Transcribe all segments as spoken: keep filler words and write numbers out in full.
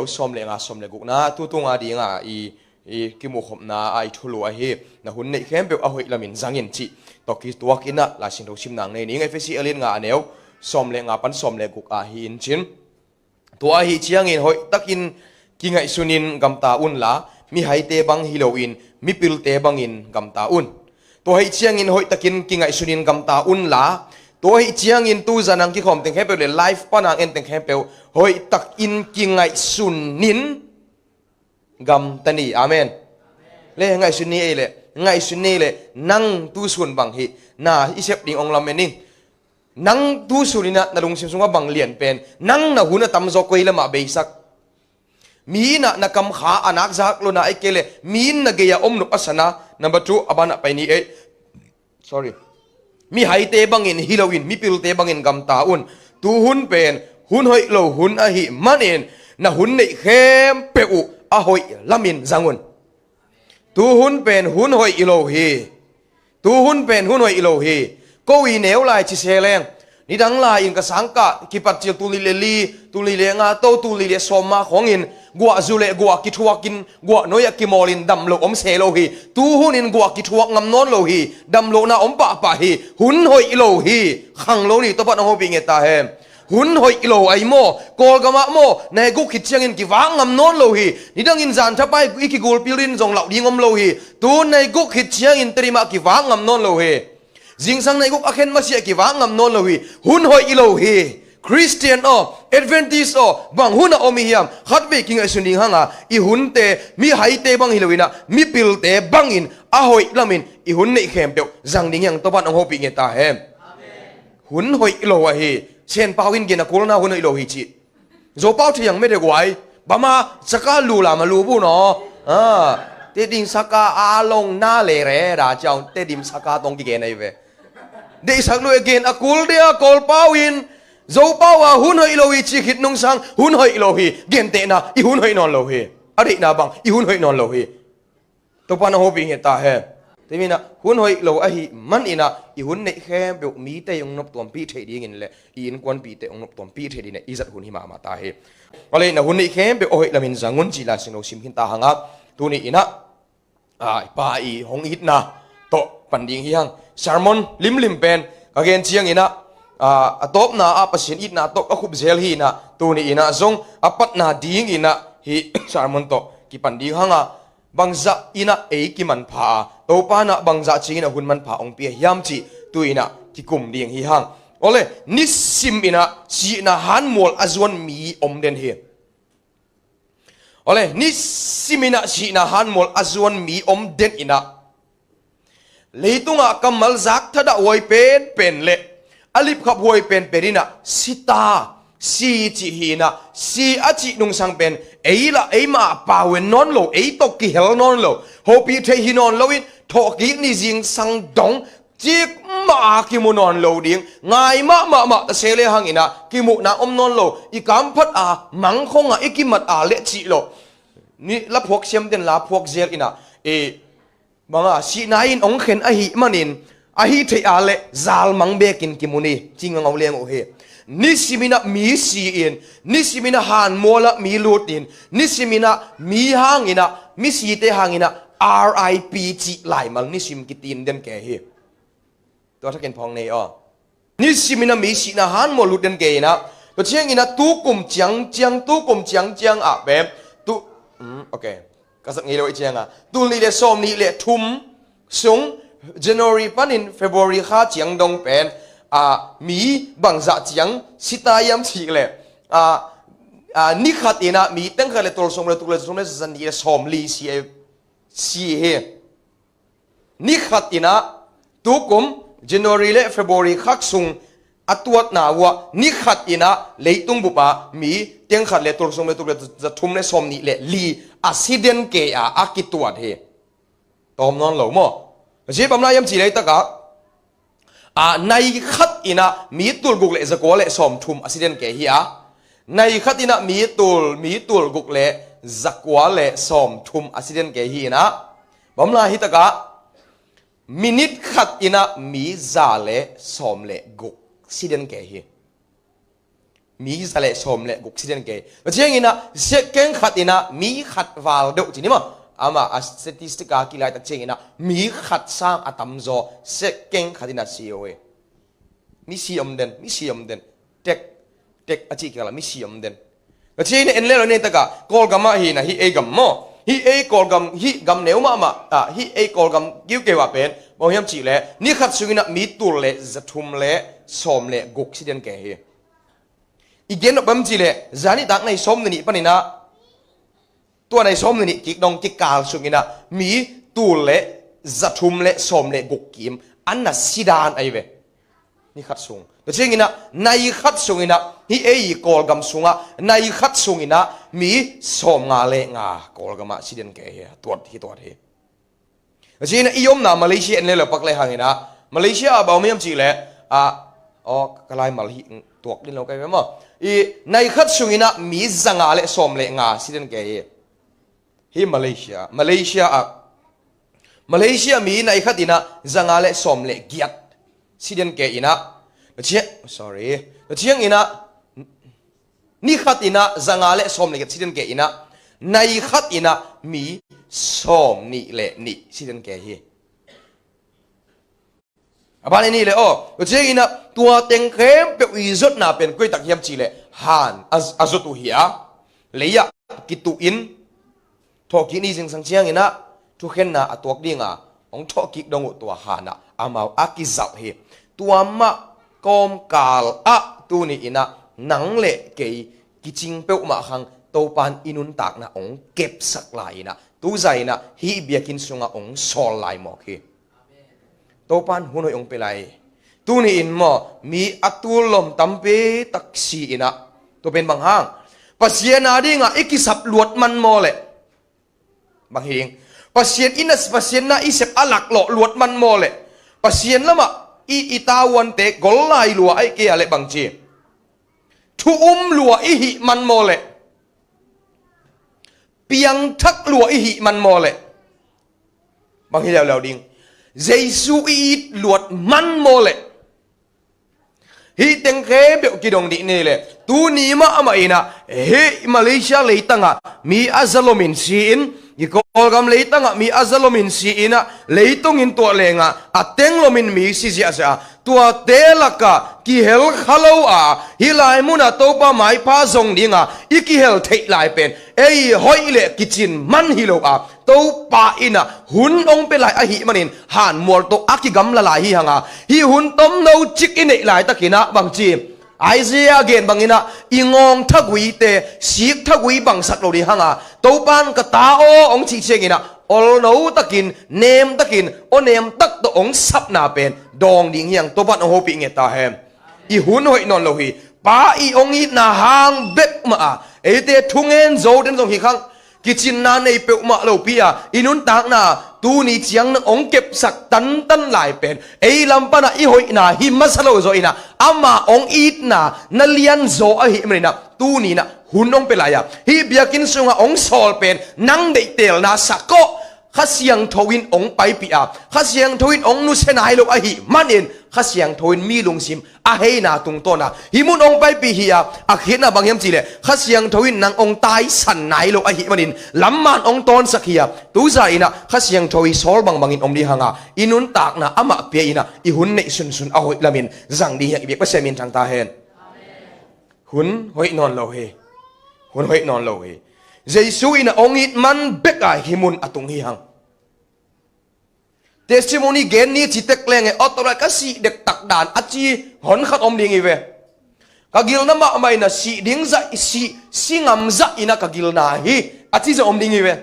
sawm le nga, sawm le gukna, tutung a dinga i, i kimuhkhopna a i thulu ahi, na hun neih khempeuh a hoih lamin zangin cih tawh kituak inah Lai Siangtho sim nang nei ning. Efesi a lian nga, a neu sawm le nga pan sawm le guk ahi in cin. Tua ahi ciangin hoihtakin kingaihsunin gamta unla, mihaite bang hi loin mipilte bangin gamta un. Tua ahi ciangin hoihtakin kingaihsunin gamta unla, tua ahi ciangin tu zanang kikhawm teng khempeuh le live panang en teng khempeuh hoihtakin kingaihsunin gamta ni. Amen. Le ngaihsun ni ei le, ngaihsun ni le, nang tusun bang hi na i sep ding ong lamen in. Nang tusun inah na lungsim sungah bang lian pen, nang na hun a tamzaw koi lamah beisak? Mi inah na kamkha a nakzak lo na, ei kei le mi in na gei-a om nop a sana. Number two, a banah pai ni ei. Sorry. Mihaite bangin hi loin mipilte bangin gamta un. Tuhun pen hun hoih lo hun ahi manin na hun neih khempeuh uh a hoih lamin zang un. Tuhun pen hun hoih i lo hi. Tuhun pen hun hoih i lo hi. Ko i neu lai ci se leng, nidang lai-in ka sangkah kipat cil tul nih le li, tul nih le nga to, tul nih le sawm ma khongin guah zu le guah kithuakin guah nuai-ah kimawlin dam lo om se lo hi. Tuhunin guah kithuak ngam nawn lo hi. Dam lohna om pahpah hi. Hun hoih lo hi. Khang lo ni, Topan hong hopih nge ta hen. Hun hoih lo ahi maw? Kawlgamah maw, nai guk khit ciangin kivak ngam nawn lo hi. Nidangin zan thapai i kigulpil in zong lauh ding om lo hi. Tu nai guk khit ciangin Tedim ah kivak ngam nawn lo hi. Zingsang nai guk a khen masiah kivak ngam nawn lo hi. Hun hoih lo hi. Khristian aw, Adventist aw, bang hun a om i hiam? Khatvei kingaihsun ding hanga i hunte mihaite bang hi loinah mipilte bangin a hoih lamin i hun neih khempeuh zang ding hiang, Topan hong hopih nge ta hen. Hun hoih lo ahi. Senpau in gen a kulna hun hoih lo hi ci. Zopau thiang mete guai. Bama saka lu lama lu bu no. Ah, Tedim saka a long na le re da ciau, Tedim saka tong kigen ahi ve. Deihsak lu e, gen a kul dia Kawlpau in Zopau a hun hoih lo hi ci khit nungsang hun hoih lo hi. Gentehna i hun hoih nawn lo hi. A deihna bang i hun hoih nawn lo hi. Topan hong hopih nge ta hen. Tua hi inah hun hoih lo ahi maninah i hun neih khempeuh mite hong noptuampih theih dingin le i innkuanpihte hong noptuampih theih dingin i zat hun hi mahmah ta hi. Awle, na hun neih khempeuh a hoih lamin zang un ci Lai Siangtho sim khin ta hanga, tuni inah, a, i Pa i hong itna tawh pan ding hi hang. Sermon limlim pen ka gen cianginah, a, a tawpna ah Pasian itna tawh ka khup zel hi inah, tuni inah zong a patna dinginah hih sermon tawh kipan ding hanga, bangzah inah ei kimanpha a, Topa inah bangzah cianginah hun manpha hong pia hiam cih tu inah kikum ding hi hang. Awle, nisim inah sihna hanmual a zuan mi om den hi. Awle, nisim inah sihna hanmual a zuan mi om den inah, leitungah kammal zak thadah huai penpen le a lipkhap huai penpen inah si ta, si cih hi inah, si a cih nungsang pen ei lah eimah a pau en nawn lo, ei tawh kihel nawn lo, hopih theih hi nawn loin thawhkik ni zingsang dong cikmah a kimu nawn lo ding, ngai mahmah mah ta se le hang inah kimuhna om nawn lo, i kamphat a mangkhong a i kimat a le cih lo. Ni laphuak siam den laphuak zel inah, e, banga sihna in hong khen ahi manin, ahi theih a le zalmang bekin kimu ni ci ngangau leng uh hi. Nisim inah mi si-in, nisim inah hanmualah mi lutin, nisim inah mi hanginah, misite hanginah R I P cih laimal nisim kitin den kei hi. Tua thakin phawng nei aw. Nisim inah mi sihna hanmual lut den kei inah, tua cianginah tukum ciangciang, tukum ciangciang ah pen tu, um, okay. Ka zat ngei lo i cianga, tul nih le sawm nih le thum sung, January panin February kha ciang dong pen, a, mi bangzah ciang si ta hiam cih le, a, a, ni khat inah mi teng khat le tul sawm le tul le sawm le zan nih le sawm li si, si hi. Ni khat inah tukum January le February khak sung a tuatna uh ah ni khat inah leitung bup ah mi teng khat le tul sawm le tul le za thum le sawm nih le li a si den kei a a kituat hi. Tawm nawn lo maw? Zi bang lai hiam cih laitakah, a, nai khat inah mi tul guk le za kua le sawm thum a si den kei hi a. Nai khat inah mi tul, mi tul guk le za kua le sawm thum a si den kei hi inah, bang lai hi takah, minit khat inah mi za le sawm le guk si den kei hi. Mi za le sawm le guk si den kei. Tua ciangin ah second khat in ah mi khat val deuh ci ni maw. Amah a statistic a kilaitak ciangin ah mi khat sang a tamzaw second khat in ah si uh hi. Mi si om den, mi si om den. Tek, tek a cih kikal ah mi si om den. Tua ciangin ah en le lo nei takah Kawlgam ah hi in ah hih ei gam maw. Hih ei Kawlgam, hih gam neu mahmah ah, hih ei Kawlgam kiukeu ah pen bang hiam cih leh ni khat sungin ah mi tul le za thum le sawm le guk si den kei hi. I gen nop bang hiam cih leh zan nitak nai sawm le nih panin ah tua nai sawm le nih kik dong kikal sungin ah mi tul le za thum le sawm le guk kim a na si dan ahi ve. Ni khat sung. Tua ciangin ah nai khat sungin ah hih ei Kawlgam sungah nai khat sungin ah mi sawm nga le nga Kawlgam ah si den kei hi. Tuat hi, tuat hi. Tua ciangin ah i omna Malaysia en le lo pak le hangin ah Malaysia ah bang om hiam cih leh ah, aw, ka laimal hi tuak den lo ka hi ve maw. I nai khat sungin ah mi za nga le sawm le nga si den kei hi. Hi Malaysia, Malaysia ah, Malaysia mi nai khat in ah za nga le sawm le giat si den kei in ah. Tua ciang, sorry. Tua ciangin ah ni khat in ah za nga le sawm le giat si den kei in ah nai khat in ah mi sawm nih le nih si den kei hi. A ban i nih le aw. Tua ciangin ah tua teng khempeuh i zotna pen koi tak hiam cih leh han a, a zot uh hi a. Lei ah kituh in thawhkik ni zingsang ciangin ah thukhenna a tuak ding a hong thawhkik dong uh tua han ah amau a kizalh hi. Tua mah kawmkal ah tuni in ah nang le kei kicing peuhmah khang Topa'n i nuntakna hong kepsak lai in ah tu zah in ah hih biakinn sungah hong sawl lai mawk hi. Topa'n hun hoih hong pia lai. Tuni in maw, mi a tul lom tampi tak si in ah, tua pen bang hang? Pasian a dingah i kisap luat man maw leh? Bang hi ding? Pasian in a, Pasian na i sep a laklawh luat man maw leh? Pasian lamah i, i tavuante gol lai lua ahih kei a leh bang ci? Thu um lua i hih man maw leh? Piangthak lua i hih man maw leh? Bang hi leuleu ding? Jesu i it luat man maw leh? Hih teng khempeuh kidong dih ni leh tuni mah amah in ah hih Malaysia leitangah mi a za lomin si in, i Kawlgam leitangah mi a za lomin si in ah leitung in tuah lengah a teng lomin mi si ziahziah a, tuate lakah kihel kha lo a, hih lai munah Topa maipha zong dinga i kihel theih lai pen ei hoih le kicin man hi lo a, Topa in ah hun hong pia lai ahih manin hanmual tawh a kigamla lai hi hang a, hih hun tomno cik i neih laitakin ah bang ci? Isaiah a gen bangin ah i ngawng thaguite sik thagui bangsak lo ding hang a, Topa'n ka ta aw hong cih ciangin ah olno takin, nem takin, aw nem tak tawh hong sapna pen dawng ding hi hang. Topa'n hong hopih nget ta hen. I hun hoih nawn lo hi. Pa i hong itna hang bek mah a, eite thungen zo den zong hi khang, kicinna nei peuhmah lopi a, i nuntakna tuni ciang nang hong kepsak tantan lai pen ei lam panah i hoihna hi masa lo zaw in ah, ama hong itna na lian zaw ahih manin ah tuni in ah hun hong pia lai a, hih biakinn sungah hong sawl pen nang deihtelna sak aw. Kha Siangtho in hong paipih a, Kha Siangtho in hong nusia nai lo ahih manin Kha Siangtho in mi lungsim a heina tungtawn a hih mun hong paipih hi a, a khitna bang hiam cih leh Kha Siangtho in nang hong taisan nai lo ahih manin lamman hong tawnsak hi a, tu zah in ah Kha Siangtho i sawl bangbangin om ding hang a, i nuntakna amah pia in ah i hun neih sunsun a hoih lamin zang ding hi hang. I biak Pasian min thang ta hen. Hun hoih nawn lo hi. Hun hoih nawn lo hi. Jesu in ah hong it man bek a hih mun a tung hi hang. Testimony gen ni ci tek leng e, aw tua lai ka sih dektak dan a ci hon khat om ding hi ve. Ka gilna mahmah in ah sih ding zah, sih, si ngam zah in ah ka gilna hi a ci zah om ding hi ve.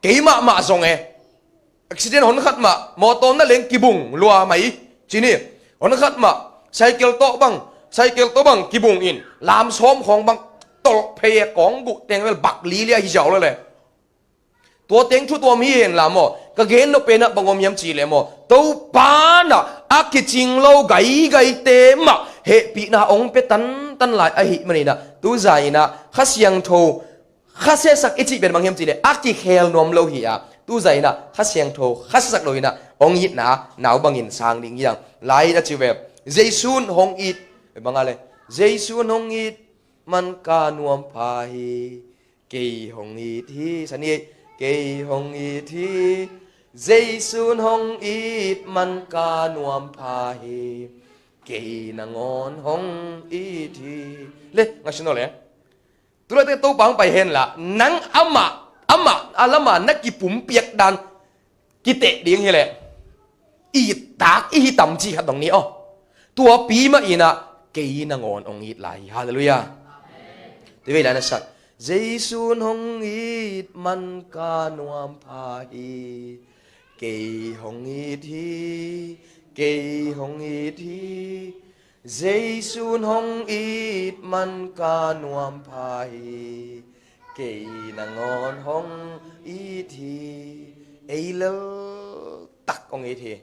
Kei mahmah zong e, accident hon khat mah mawtaw na leng kibung lua mai ci ni. Hon khat mah cycle tawh bang, cycle tawh bang kibung in lam sawm khawng bang tolh phei e, kawng guh teng vel bak li lia hi ziau le le. Tua teng thu tuam hi hen la maw, ka gen nop pen ah bang om hiam cih leh maw, Topa in ah a kicing lo gaigaite mah hehpihna hong pia tantan lai ahih manin ah tu zah in ah Kha Siangtho, Kha Siasak i cih pen bang hiam cih leh a kikhel nuam lo hi a, tu zah in ah Kha Siangtho Kha Siasak lo in ah hong itna nau bangin sang ding hi hang. Lai in a ci ve, Jesu in hong it, bang a le, Jesu in hong it, man ka nuam pha hi. Kei hong it hi. Sani ei. Kei hong it hi. Jesu'n hong it man ka nuam pha hi. Kei nangawn hong it hi. Le, ngaisun aw le. Tulaitak Topa hong pai hen la, nang amah, amah a lama na kipumpiak dan kiteh ding hi leh, ittak i hi tam cih khat dong ni aw. Tuapi mah in ah kei nangawn hong it lai hi. Halleluiah. Tua vei lai na sak. Jesu'n hong it man ka nuam pha hi. Kei hong it hi. Kei hong it hi. Jesu'n hong it man ka nuam pha hi. Kei nangawn hong it hi. Ei lel tak hong it hi.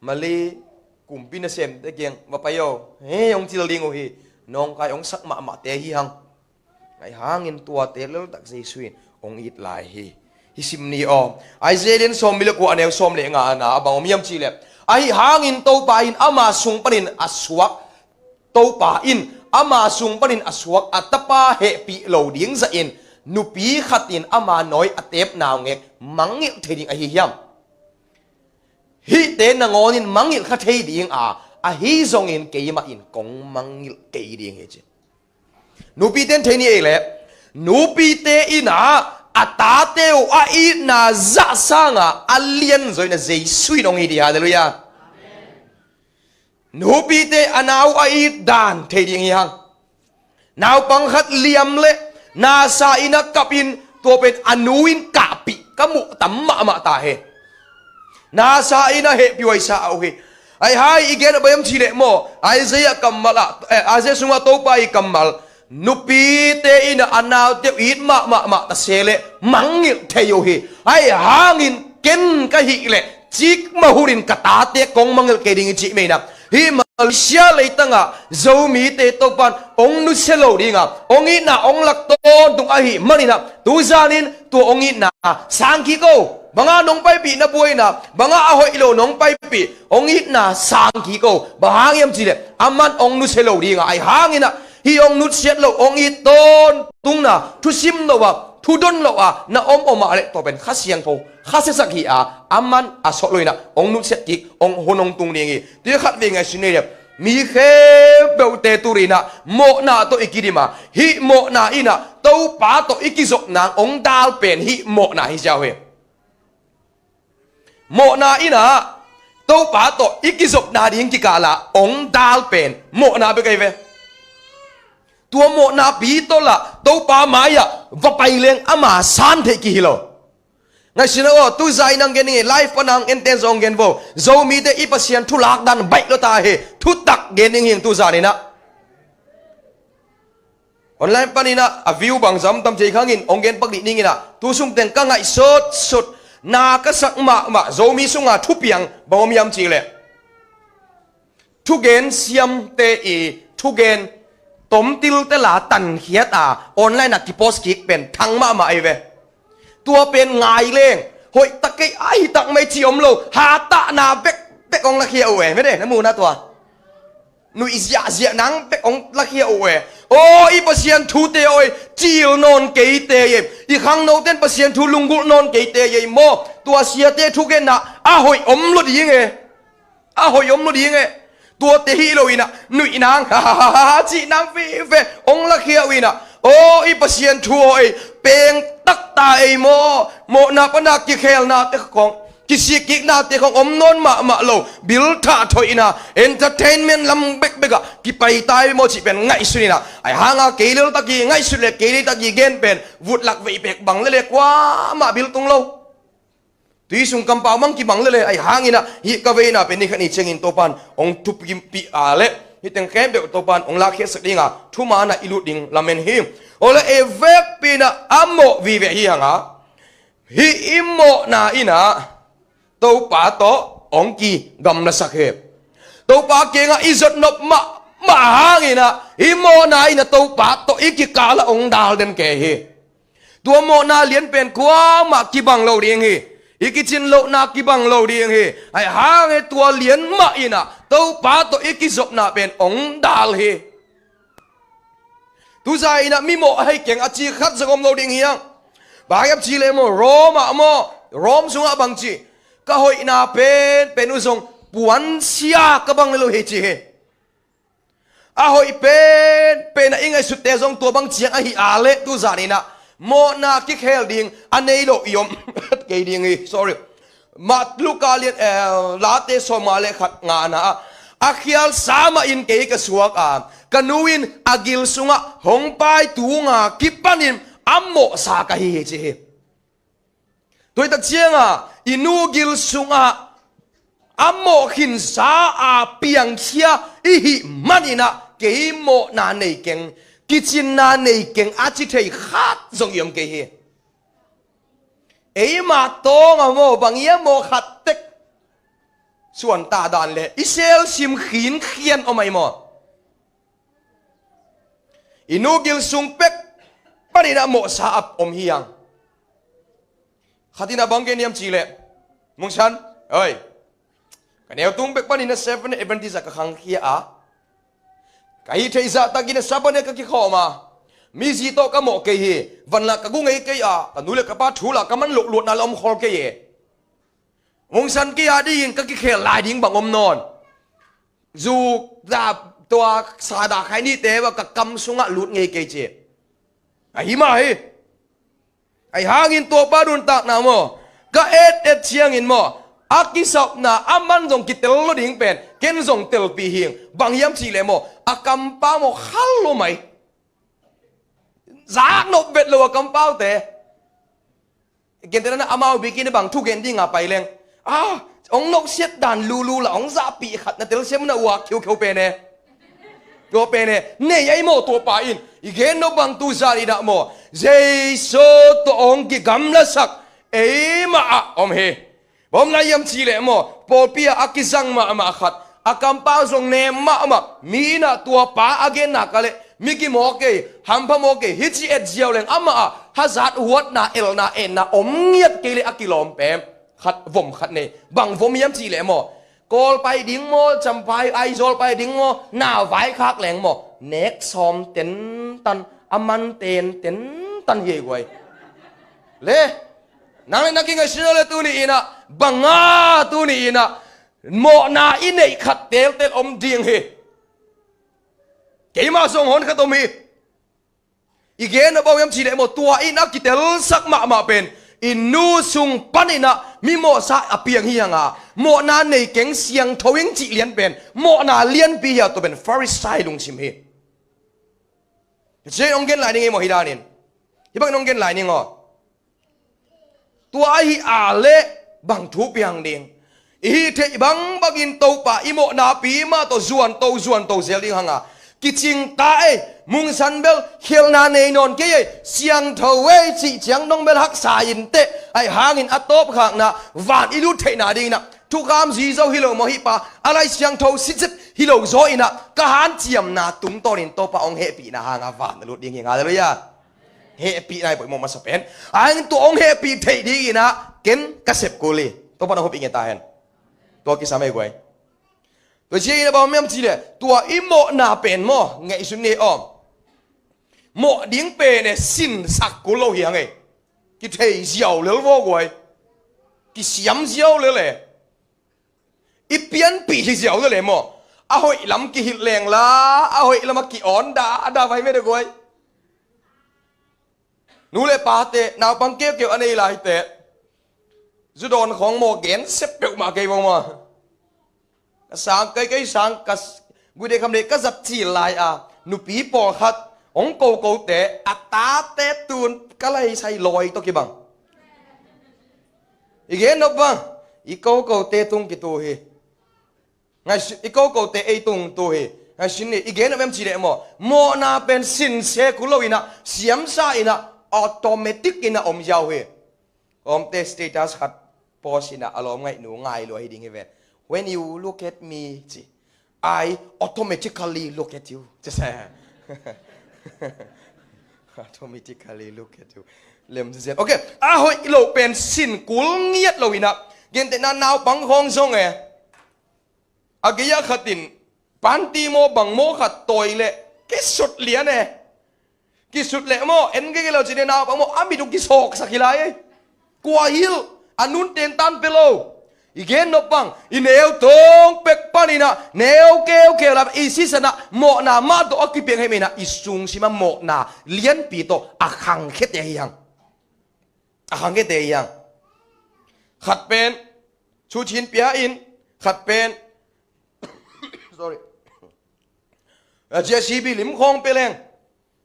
Mali kumpi nasemte kiang va pai aw. Hei, hong cil ding uh hi. Nawngkai hong sak mahmahte hi hang. Ahi hangin tuate leltak Jesu in hong it lai hi. Hih sim ni aw. Isaiah lian sawm li le kua, a neu sawm le nga na a bang om hiam cih leh, ahi hangin Topa in ama sung panin a suak, Topa in ama sung panin a suak a tapa hehpih lo ding zahin nupi khat in ama nawi a tep naungek mangngilh thei ding ahi hiam? Hihte nangawn in mangngilh kha thei ding a, ahi zongin keimah in kong mangngilh kei ding hi ci. Nupite in thei ni ei leh, nupite in ah a tate uh a itna zah sangah a lianzaw in ah Jesu in hong it hi. Halleluiah. Nupite a nau a it dan thei ding hi hang. Naupang khat liam leh nasa in ah kap in, tua pen a nu in kahpih ka muh tam mahmah ta hi. Nasa in ah hehpih huaisa uh hi. Ahi hang i gen a bang hiam cih leh maw, Isaiah kammal ah, eh, Isaiah sungah Topa i kammal, nupite in ah a naute uh it mahmah mah ta se leh mangngilh thei uh hi. Ahi hangin ken ka hih leh cikmah hunin ka tate kong mangngilh kei ding hi cih mah in ah, hih Malaysia leitangah Zomite Topa'n hong nusia lo ding a, hong itna hong lak tawntung ahih manin ah, tuzanin tua hong itna sang kik o. Bang a nong paipih na buaina, bang a a hoih lo nong paipih, hong itna sang kik o. Bang hang hiam cih leh aman hong nusia lo ding a, ahi hangin ah hih hong nusiat lo, hong it tawntungna, thusim lo a, thudon lo a na om om a leh tua pen Kha Siangtho kha siasak hi a, aman a sawt lo in ah hong nusiat kik, hong hun hong tung ding hi. Tua khat vei ngaihsun ni leh, mi khempeuhte tu-in ah mawhna tawh i kidim a, hih mawhna in ah Topa tawh i kizop nang hong dal pen hih mawhna hi ziau hi. Mawhna in ah Topa tawh i kizopna ding kikal ah hong dal pen mawhna bek ahi ve. Tua mawhna pi tawh lah Topa mai-ah va pai leng ama san theih kik hi lo. Ngaihsun aw, tu zai nang gen ning e, live pan nang enten zong gen vo. Zomite i Pasian thu lak dan baih lo ta hi. Thutak gen ning hing tu zan in ah. Online panin ah a view bang zam tam thei khangin hong gen pak dih ning in ah, tu sung teng ka ngaih sutsut, na ka sak mahmah Zomi sunga thupiang bang om hiam cih leh, thugen siamte i thugen tomtilte la tankhiat a online ah kipost kik pen thang mahmah ahi ve. Tua pen ngai leng hoih tak kei, ahi tak mai ci om lo, hatahna bekbek hong lakhia uh e. Mede na muhna tua nuih ziahziah nang bek hong lakhia uh e. Aw, i Pasian thute aw, cil nawn keite e. I khangnote in Pasian thu lunggulh nawn keite e maw. Tua siate thugenna a hoih om lo ding e. A hoih om lo ding e. Tuate hi lo in ah nuih nang, ha ha ha ha, cih nang vive hong lakhia uh in ah. Aw, i Pasian thu aw, peng takta ei maw. Mawhna pana kikhelnate khong, kisikkiknate khong om nawn mahmah lo, bil thah thoihna, entertainment lam bekbek ah kipai ta ei maw cih pen ngaihsun in ah. Ahi hanga kei leltak i ngaihsut le kei leltak i gen pen vutlak veih pek bang lele kuamah bil tung lo. Tui sung kampau mang kibang lele, ahi hangin ah hih ka veina pen ni khat ni ciangin Topa'n hong thupimpih a leh hih teng khempeuh Topa'n hong lakkhiatsak dinga thuman ah i lut ding lamen hi. Aw le, ei vekpi in ah a mawh vive hi hanga, hih i mawhna in ah Topa tawh hong kigamlasak hi. Topa kiangah i zot nop mahmah hangin ah hih mawhna in ah Topa tawh i kikal ah hong dal den kei hi. Tua mawhna lian pen kuamah kibang lo ding hi. I kicin lohna kibang lo ding hi. Ahi hang e, tua lian mah in ah Topa tawh i kizopna pen hong dal hi. Tuzan inah mi mawh ahi keng a ci khat zong om lo ding hi hang. Bang hiam cih leh maw, Rome ah maw, Rome sungah bang ci, ka hoihna penpen uh zong puansia ka bang lo hi ci hi. A hoih penpen a i ngaihsutte zong tua bang ciang ahi a leh tuzan inah mawhna kikhel ding a nei lo i om kei ding hi. Sorry. Mat Luka lian, eh, Late sawmnga le khat ngana ah, a khialsa mah in kei ka suak a, ka nu in a gil sungah hong pai tunga kipanin a mawhsa ka hi hi ci hi. Tuitak cianga i nu gil sungah a mawh khinsa a piangkhia i hih maninah kei mawhna nei keng, kicinna nei keng a ci thei khat zong i om kei hi. Eima tawnga maw, bang ia maw khat tek suan ta dan le i selsim khinkhian om ai maw? I nu gil sung pek paninah mawhsa a om hi hang. Khatinah bang gen hiam cih leh, Mungsan, oi, ka neu tung pek paninah Seventh Adventist ah ka khangkhia a, ka hih theih zahtakinah Sabbath ah ka kikhawm a, mizi tawh ka mawh kei hi. Vanlak ka gu ngei kei a, ka nu le ka pa thu lah ka man loh luatna la om khol kei hi. Mungsan, kei a dingin ka kikhel lai ding bang om nawn. Zu da, tua sa da khai nite va ka kam sungah lut ngei kei ci. Ahi mah hi. Ahi hangin Topa nuntakna maw, ka et et ciangin maw, a kisapna a man zong kitel lo ding pen ken zong telpih hing. Bang hiam cih leh maw, a kampau maw khal lo mai. Zak nop vet lo a kampaute. Gentehna amau bikin bang thu gen dinga pai leng, ah, hong noksiat dan lulu la hong zahpih khat na telsiam na uak khiukheu pen e. Tua pen e, nei ai maw tua pa in. I gen nop bang tuzan inah maw, Jesu tawh hong kigamlasak eimah ah om hi. Bawm lai hiam cih leh maw, pawlpi ah a kizang mahmah khat, a kampau zong nem mahmah, mi inah tua pa a genna ka leh mi kimaw kei, hampha maw kei, hih ci et ziau leng amah ah hazat huatna, elna, enna om ngiat kei leh a kilawm pem khat, vom khat nei. Bang vom hiam cih leh maw, Kawl pai ding maw, Champhai, Aizawl pai ding maw, na vaikhak leng maw, nek sawm tentan, a man ten tentan hi ei guai. Le nang le na kingaihsun le tuni inah banga tuni inah mawhna i neih khat teltel om ding hi. Keimah zong hon khat om hi. I gen a bang hiam cih leh maw, tua in a kitelsak mahmah pen i nu sung paninah mi mawhsa a piang hi hanga, mawhna nei keng, siangtho ing cih lian pen mawhna lianpi hi a, tua pen Pharisai lungsim hi. Hih ciang hong gen lai ning ei maw, hih danin hih bangin hong gen lai ning aw. Tua ahi a leh bang thu piang ding? I hih theih bangbangin Topa i mawhnapi mah tawh zuanto zuanto zel ding hanga, kicing ta ei, Mungsan bel khialhna nei nawn kei ei, siangtho ei cih ciang nong bel haksa inteh. Ahi hangin a tawpkhakna van i lut theihna dinginah thukham zizo hi lo maw, hih pa a Lai Siangtho sitset hi lo zaw inah ka hanciamna tungtawnin Topa hong hehpihna hanga van a lut ding hi. Halleluiah. Hehpihna hi poimawh masa pen. Ahi hangin tua hong hehpih theih dinginah ken ka sep kul hi. Topa na hopih nge ta hen. Tua kisam ei guai. Tua ciangin a bang hiam cih leh tua i mawhna pen maw, ngaihsun ni aw, mawh ding pen e sinsak kul lo hi hang ei. Kithei ziau lel vaw guai. Kisiam ziau lel e. I pianpih hi ziau lel e maw. A hoih lam kihilh leng la, a hoih lam a ki-awn da, a da vai ve de guai. Nu le pate, naupang keukeu a nei laite, zu dawn khawng maw, gen sep peuhmah kei vo maw. Ka sang kei, kei sang ka s-, guide kham le ka zat cil lai a, nupi pawlkhat hong kokote, a tate tun ka laisai lawi tawh kibang. I gen nop bang, i kokote tung kitu hi. Ngaihsun, i kokote ei tung tu hi. Ngaihsun ni, i gen nop em cih leh maw, mawhna pen sinse kul lo inah, siamsa inah, automatic inah om ziau hi. Kawmte status khat post inah a lawm ngaihnu ngai lua hi ding hi ve. When you look at me, ci, I automatically look at you. Ci sa. Automatically look at you. Lem ziat. Ok. A hoih lo pen sin kul ngiat lo inah. Gentehna naupang khawng zong e. A gei-ah khatin panti maw bang maw khat tawi leh kisut lian e. Kisut leh maw, en gei lo cin e, naupang maw, a mit uh kisawksak hi lai ei. Kua hilh, a nunte in tan pia lo. I gen nop bang, i neu tawng pek panin ah neu keukeu la, i sisan ah mawhna mah tawh a kipiang hi manin ah, i sungsim ah mawhna lianpi tawh a khangkhiate hi hang. A khangkhiate hi hang. Khat pen, Cu Cin Pia in, khat pen, sorry, J C B lim khawng pia leng,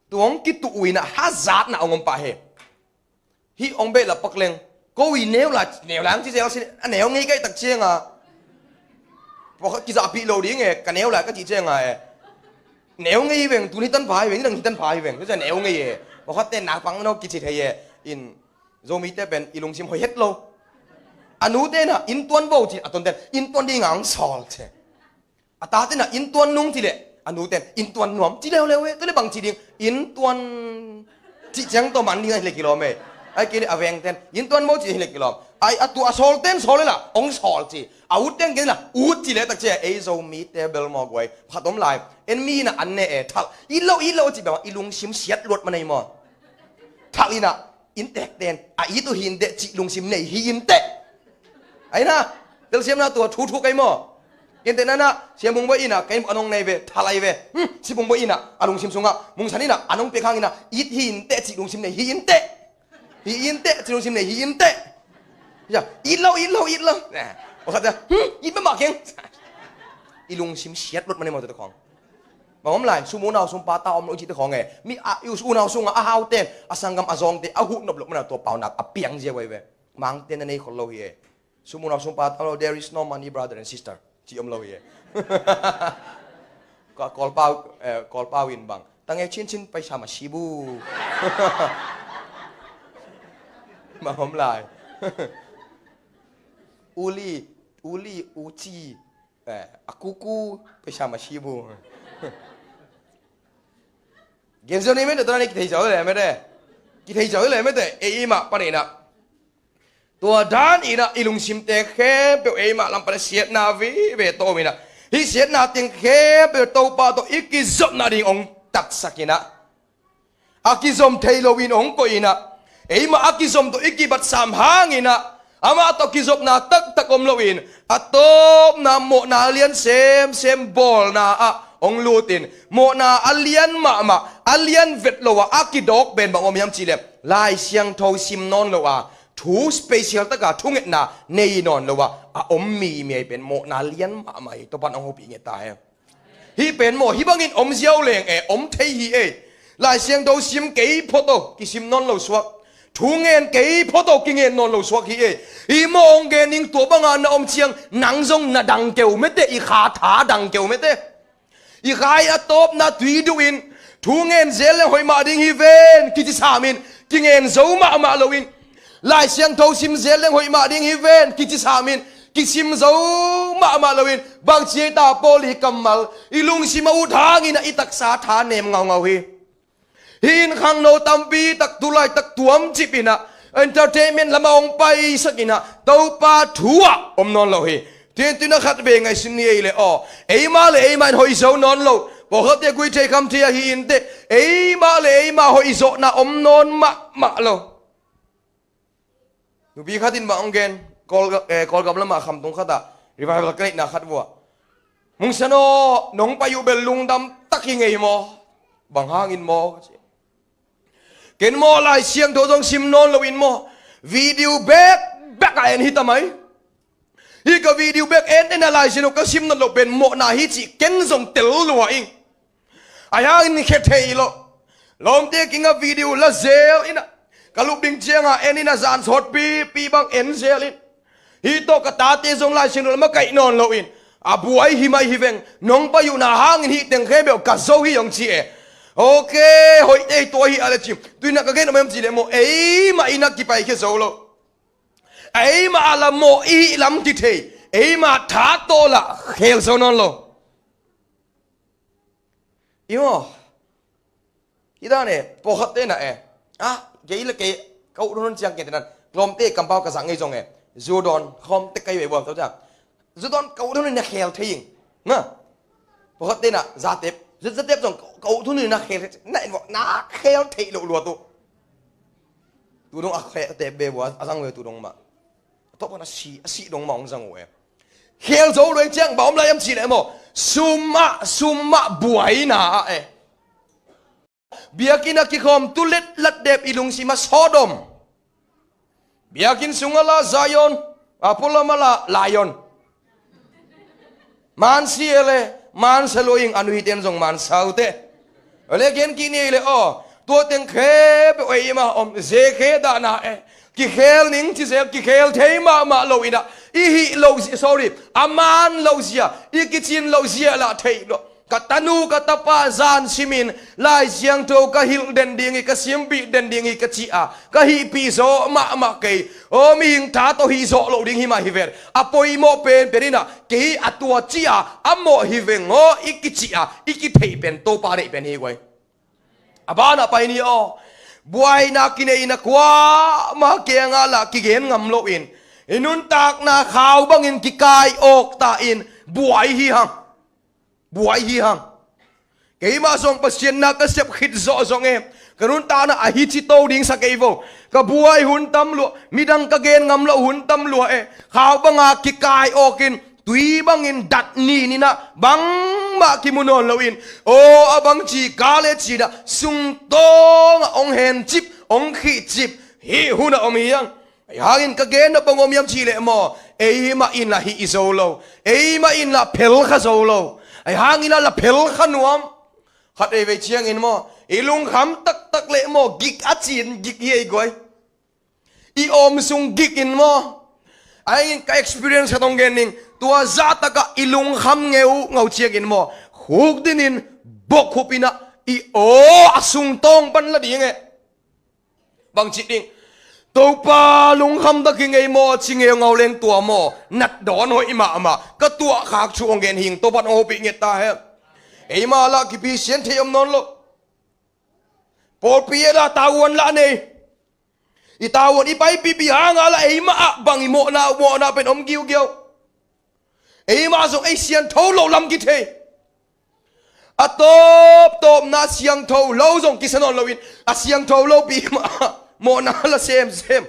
tu hong kituh uh in ah hazatna hong om pah hi. Hih hong behlap pak leng, ko i neu lai, neu lai hong ci zel sin, a neu ngei kaih tak ciang a, pawlkhat kizahpih lo ding e, ka neu lai ka cih ciang a e. Neu ngei hi veng, tun hi tan pha hi veng, nidang hi tan pha hi veng, tua ciang neu ngei e. Pawlkhatte naupang no kici thei e. In, Zomite pen i lungsim hoih het lo. A nute in ah inntuan bo ci, a tonte in inntuan ding a hong sawl ci. A tate in ah inntuan nung ci leh, a nute in inntuan nuam ci leuleu e. Tua leh bang ci ding, inntuan cih ciang tawh man ding ahi leh kilawm e. Ahih kei leh a vengte in inntuan bo ci ahi leh kilawm. Ai, a tua a sawlte in sawl leh lah hong sawl ci. A utte in gen lah ut ci leh tak ci a, ei Zomite bel maw guai, khat om lai. En mi in ah an ne e, thalh, it lo, it lo ci bel i lungsim siat luat mah nei maw. Thalh in ah, inntekte in a it uh hi inteh cih lungsim nei hi inteh. Ai na, telsiamna tua thu thu kei maw. Inteh na na, Siam Bung Bawi in ah, kei an hong nei ve, thalh ahi ve. Hmm, Siam Bung Bawi in ah, a lungsim sungah, Mungsan in ah, an hong piak hang in ah, it hi inteh cih lungsim nei hi inteh. Hi inteh cih lungsim nei hi inteh. Ya, it lo, it lo, it lo. Neh, pawlkhat in ah, hmm, it mahmah keng. I lungsim siat luat mah nei maw tua te khawng. Bang om lai, sum unau sumpa ta om lo i cihte khawng e. Mi a, i unau sungah a haute in, a sanggam a zawngte a huh nop loh manin ah tua paunak a piang ziau ahi ve. Mangte na nei khol lo hi e. Sum unau sumpa ta om lo, there is no money, brother and sister, ci om lo hi e. Ka Kawlpau, eh, Kawlpau in bang, ตังค์เยอะๆ पैसाမရှိဘူး. Bang om lai. ဦးလေး, ဦးလေး, ဦးကြီး, eh, အကူကူ, ပယီၤမရှိဘူး. Gen zo ni mete, tua ni kithei zo le mete. Kithei zo le mete, eimah panin ah. Tua dan in ah i lungsimte khempeuh eimah lam pan ah siatna vive tawh om in ah, hih siatna teng khempeuh Topa tawh i kizopna ding hong taksak in ah, a kizom thei loin hong koih in ah, eimah a kizom tawh i kibatsam hangin ah, amah tawh kizopna taktak om loin, a tawpna mawhna a lian semsem bawlna ah hong lutin, mawhna a lian mahmah, a lian vet lo ah a kidawk pen bang om hiam cih leh, Lai Siangtho sim nawn lo a, thu special taka thungetna nei nawn lo ah a om mimi ahi pen mawhna lian mahmah hi. Topa'n hong hopih nget ta hen. Hih pen maw, hih bangin om ziau leng e, om thei hi e. Lai Siangtho sim kei phot aw, kisim nawn lo suak. Thu ngen kei phot aw, kingen nawn lo suak hi e. Hih maw hong gen ning, tua banga na om ciang nang zong na dang keu mete, i kha tha dang keu mete. I kha i a tawpna tui duh in, thu ngen zel leng hoih mah ding hi ven kici sam in, kingen zo mahmah loin, Lai Siangtho sim zel leng hoih mah ding hi ven kici sam in, kisim zo mahmah loin, bangci ei ta Paul i kammal i lungsim a ut hangin ah i taksa tha nem ngaungau hi. Hih in khangno tampi tak tu laitak tuamcip in ah, entertainment lamah hong paisak in ah, Topa thu ah om nawn lo hi. Tua in tu in ah khatvei ngaihsun ni ei leh aw, eimah le eimah in hoih zo nawn lo. Pawlkhatte guih thei kham thei ahi inteh, eimah le eimah hoih zawhna om nawn mahmah lo. Nupi khat in bang hong gen, Kawl, eh, Kawlgam lamah khamtung khatah revival ka neihna khat vuah, Mungsan aw, nong pai uh bel lungdam tak hi ngei maw? Bang hangin maw? Ken maw, Lai Siangtho zong sim nawn loin maw, video bekbek a en hi ta mai. Hih ka video bek en en a Lai Siangtho ka sim nawn loh pen mawhna hi cih ken zong tel lua ing. Ahi hangin khia thei lo. Lawmte kiangah video la zel in ah, ka lup ding ciangah en in ah, zan sawtpipi bang en zel in. Hih tawh ka tate zong Lai Siangtho lam a kaih nawn loin, a buai hi mai hi veng, nong pai uhna hangin hih teng khempeuh ka zo hi hong ci e. Ok, hoih tei tua hi a le cim. Tu in ah ka gen om em cih leh maw, eimah in ah kipaikhia zo lo. Eimah a la mawh i hih lam kithei, eimah tha tawh lah khel zo nawn lo. I maw? Hi dan e, pawlkhatte in ah e. Ah, kei le kei, ka ut hun ciang kei te nan, lawmte kampau ka zak ngei zong e, zu dawn khawm tek ka hi ve buam tawh ciang. Zu dawn ka ut hun in ah khel thei ing. Nga. Pawlkhatte in ah zate Zatep zong ka uh thunu na khel, na en vawh na khel theih loh luat uh. Tu dong a khel tep be vua a zang ve tu dong mah. A tawh pan a si a si dong mah hong zang uh e. Khel zo luai ciang ba om lai am ci leh maw? Sum ah sum ah buaina ah e. Biakinn a kikhawm tu let lat dep i lungsim a sawt om. Biakinn sung a la Zion, a pulam a la Lion. Mansi ele mansa lo ing a nuiten zong mansa ute. Ole gen kini le aw. Tua teng khe pe oi ima om ze khe dahna e. Kikhel ning ci zel kikhel thei mahmah lo ina i hih lo zia sorry a man lo zia i kicin lo zia lah theih lo. Ka tanu ka tapa zan simin Lai Siangtho ka hilh den ding hi ka simbih den ding hi ka ci a ka hihpih zawh mahmah kei. Aw mihing tha tawh hih zawh loh ding hi mah hi ven. A poimawh pen pen inah kei a tua ci a a mawh hi veng aw i kici a i kitheih pen Topa deih pen hi guai. A banah pai ni aw. Buaina kineihna kuamah kiangah lah kigen ngam loin i nuntakna khau bangin kikai awk ta in buai hi hang. Buai hi hang. Keimah zong Pasian na ka sep khit zawh zong e ka nuntakna a hi ci to ding sa kei vo. Ka buai hun tam luah midang ka gen ngam loh hun tam luah e khau banga kikai awkin tui bangin dat nininah bangmah kimu nawn loin aw a bangci ka le cinah sungtawngah ong hencip ong khihcip hih hunah om hiang. Ahi hangin ka gen nop bang om hiam cih leh maw eimah in lah hih i zo lo. Eimah in lah phel kha zo lo. Ahi hangin lah la phel kha nuam. Khat ei vei ciangin maw i lungkham taktak leh maw gik a cin gik hi ei guai. I awm sung gik in maw. Ahi ka experience khat hong gen ning tua zahtakah i lungkham ngeu ngau ciangin maw khuk dinin bok khupinah i aw a sungtawng pan la ding e. Bang cih ding Topa lungkham tak hi ngei maw ci ngeu ngau leng tua maw nat dawn hoih mahmah ka tuah khak thu hong gen hing Topa hong hopih nget ta he. Eima lah kipisian thei om nawn lo. Pawlpi e lah tauan lah nei. I tauan i paipihpih hanga lah eima ah bang i mawhna mawhna pen om giugiau. Eima zong ei siangtho lo lam kithei. A tawptawpna siangtho lo zong kisa nawn loin a siangtho lopi mah mawhna la semsem.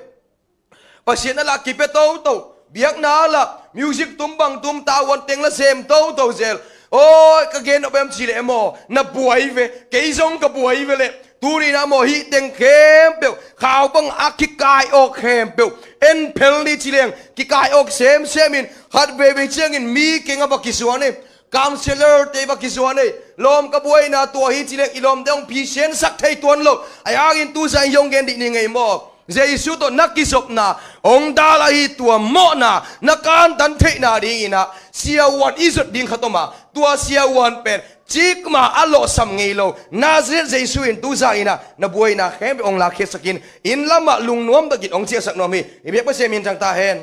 Pasian a lah kipia toto biakna a lah music tum bang tum tauan teng la sem toto zel. Aw ka gen a bem ci leh maw na buai ve kei zong ka buai ve leh. Tuninah maw hih teng khempeuh khau bang a kikai awk khempeuh en phel ni ci leng kikai awk semsemin khat veivei ciangin mi keng a va kisuan e. Counselor te va kisuan e. Lawm ka buaina tua hi ci leng i lawmte hong phisiansak thei tuan lo. Ahi hangin tusa in hiong gen dih ni ngei maw? Jesu tawh na kizopna hong dal ahi tua mawhna na kantan theihna dinginah siavuan i zot ding khat om a tua siavuan pen cikmah a lawhsam ngei lo Nazareth Jesu in tuzan inah na buaina khempeuh hong lakkhiatsakin inn lamah lungnuam takin hong ciahsak nuam hi. I biak Pasian min thang ta hen.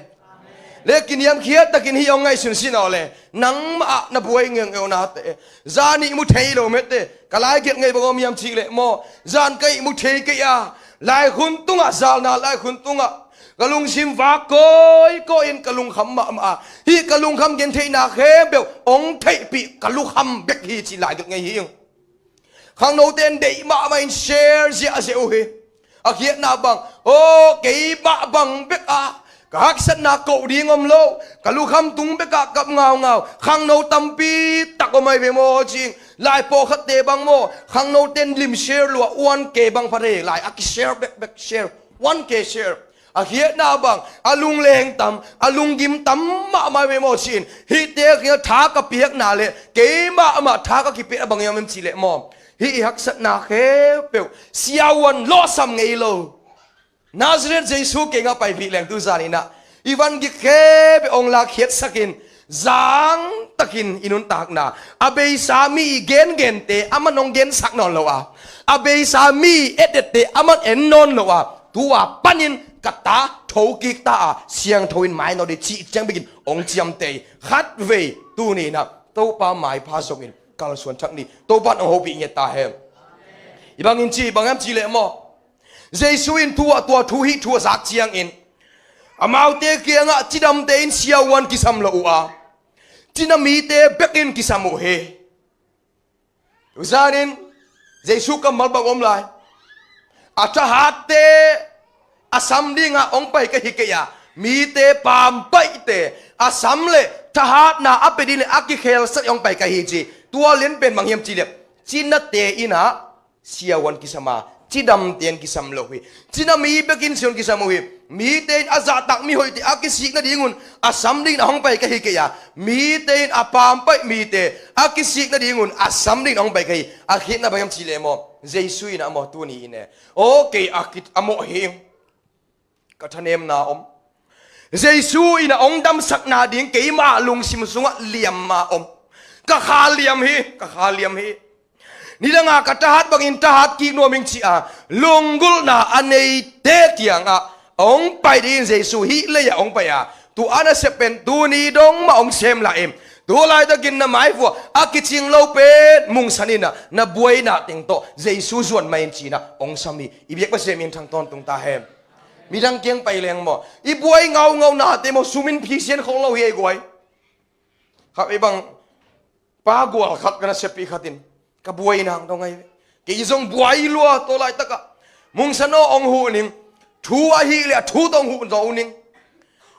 Le kiniamkhiat takin hih hong ngaihsun sin aw le nangmah ah na buai ngeungeunate zan ih mu thei lo mete ka laigelh ngei bang om hiam cih leh maw zan ka ih mu thei kei a laikhun tungah zalna laikhun tungah ka lungsim vak kawikawi in ka lungkham mahmah a hih ka lungkham gentheihna khempeuh hong theihpih ka lukham bek hi cih laigelh ngei hi. Khangnote in deih mahmah in share ziahziah uh hi. A khiatna bang aw keimah bang bek a ka haksatna koh ding om lo ka lukham tung bekah kap ngaungau khangno tampi tak om ai ve maw cing. Lai pawlkhatte bang maw khangnote in lim share lua one K bang pha thei lai a ki share bekbek share one K share. A khiatna bang a lungleng tam a lunggim tam mahmah ve maw ci-in hihte a khinga tha ka piakna le keimahmah tha ka kipiak a bang hiam em cih leh maw hih i haksatna khempeuh siavuan lawhsam ngei lo. Nazareth Jesu kengah paipih leng tuzan inah i van gik khempeuh hong lakkhiatsakin zangtakin i nuntakna a beisa mi i gengente a man hong gensak nawn lo a a beisa mi i etette a man en nawn lo a tua panin ka ta thokik ta a siangtho in mainawt i cih ciang bikin hong ciamtei khatvei tuninah Topa maipha zongin kalsuan thak ni Topa in hong hopih nget ta hen. I bangin ci bang hiam cih leh maw Jesu in thu a tua thu hih thu a zak ciangin amaute kiangah cidamte in siavuan kisam lo uh a cina mite bekin kisam uh hi. Tuzanin Jesu kammal bang om lai. A thahatte a sam dingah hong pai ka hi kei a, mite pampaihte a sam le thahatna a pia ding le a kikhelsak hong pai ka hi ci. Tua lian pen bang hiam cih leh, cinate in ah siavuan kisam a, cidamte in kisam lo hi. Cina mi bekin siavuan kisam uh hi. Mite in a zahtak mihoihte a kisik nadingun a sam dingin a hong pai ka hi kei a, mite in a pampaih mite a kisik nadingun a sam dingin a hong pai ka hi. A khitna bang hiam cih leh maw, Jesu in ah maw, tuni in e, aw kei a kit a mawh hi. Ka thanemna om. Jesu in ah hong damsakna ding keima lungsim sungah liam a om. Ka kha liam hi, ka kha liam hi. Nidanga ka thahat bangin thahat kik nuam ing ci a, lunggulhna a neite kiangah hong pai dingin Jesu hih lei-ah hong pai a, tua a nasep pen tuni dong mah hong sem lai in. Tu laitakin na maivua a kicing lo pen mungsan in ah, na buaina teng tawh Jesu zuan mai in ci-in ah hong sam hi. I biak Pasian min thang tawntung ta hen. Midang kiang pai leng maw, i buai ngaungau nate maw, sum in phisian khol lo hi ei guai. Khat ei bang pa gual khat ka naseppih khat in, ka buai nang dong ahi ve. Kei zong buai lua tua laitakah. Mungsan aw hong huh ning. Thu ahih leh a thu tawh hong huh zo ning.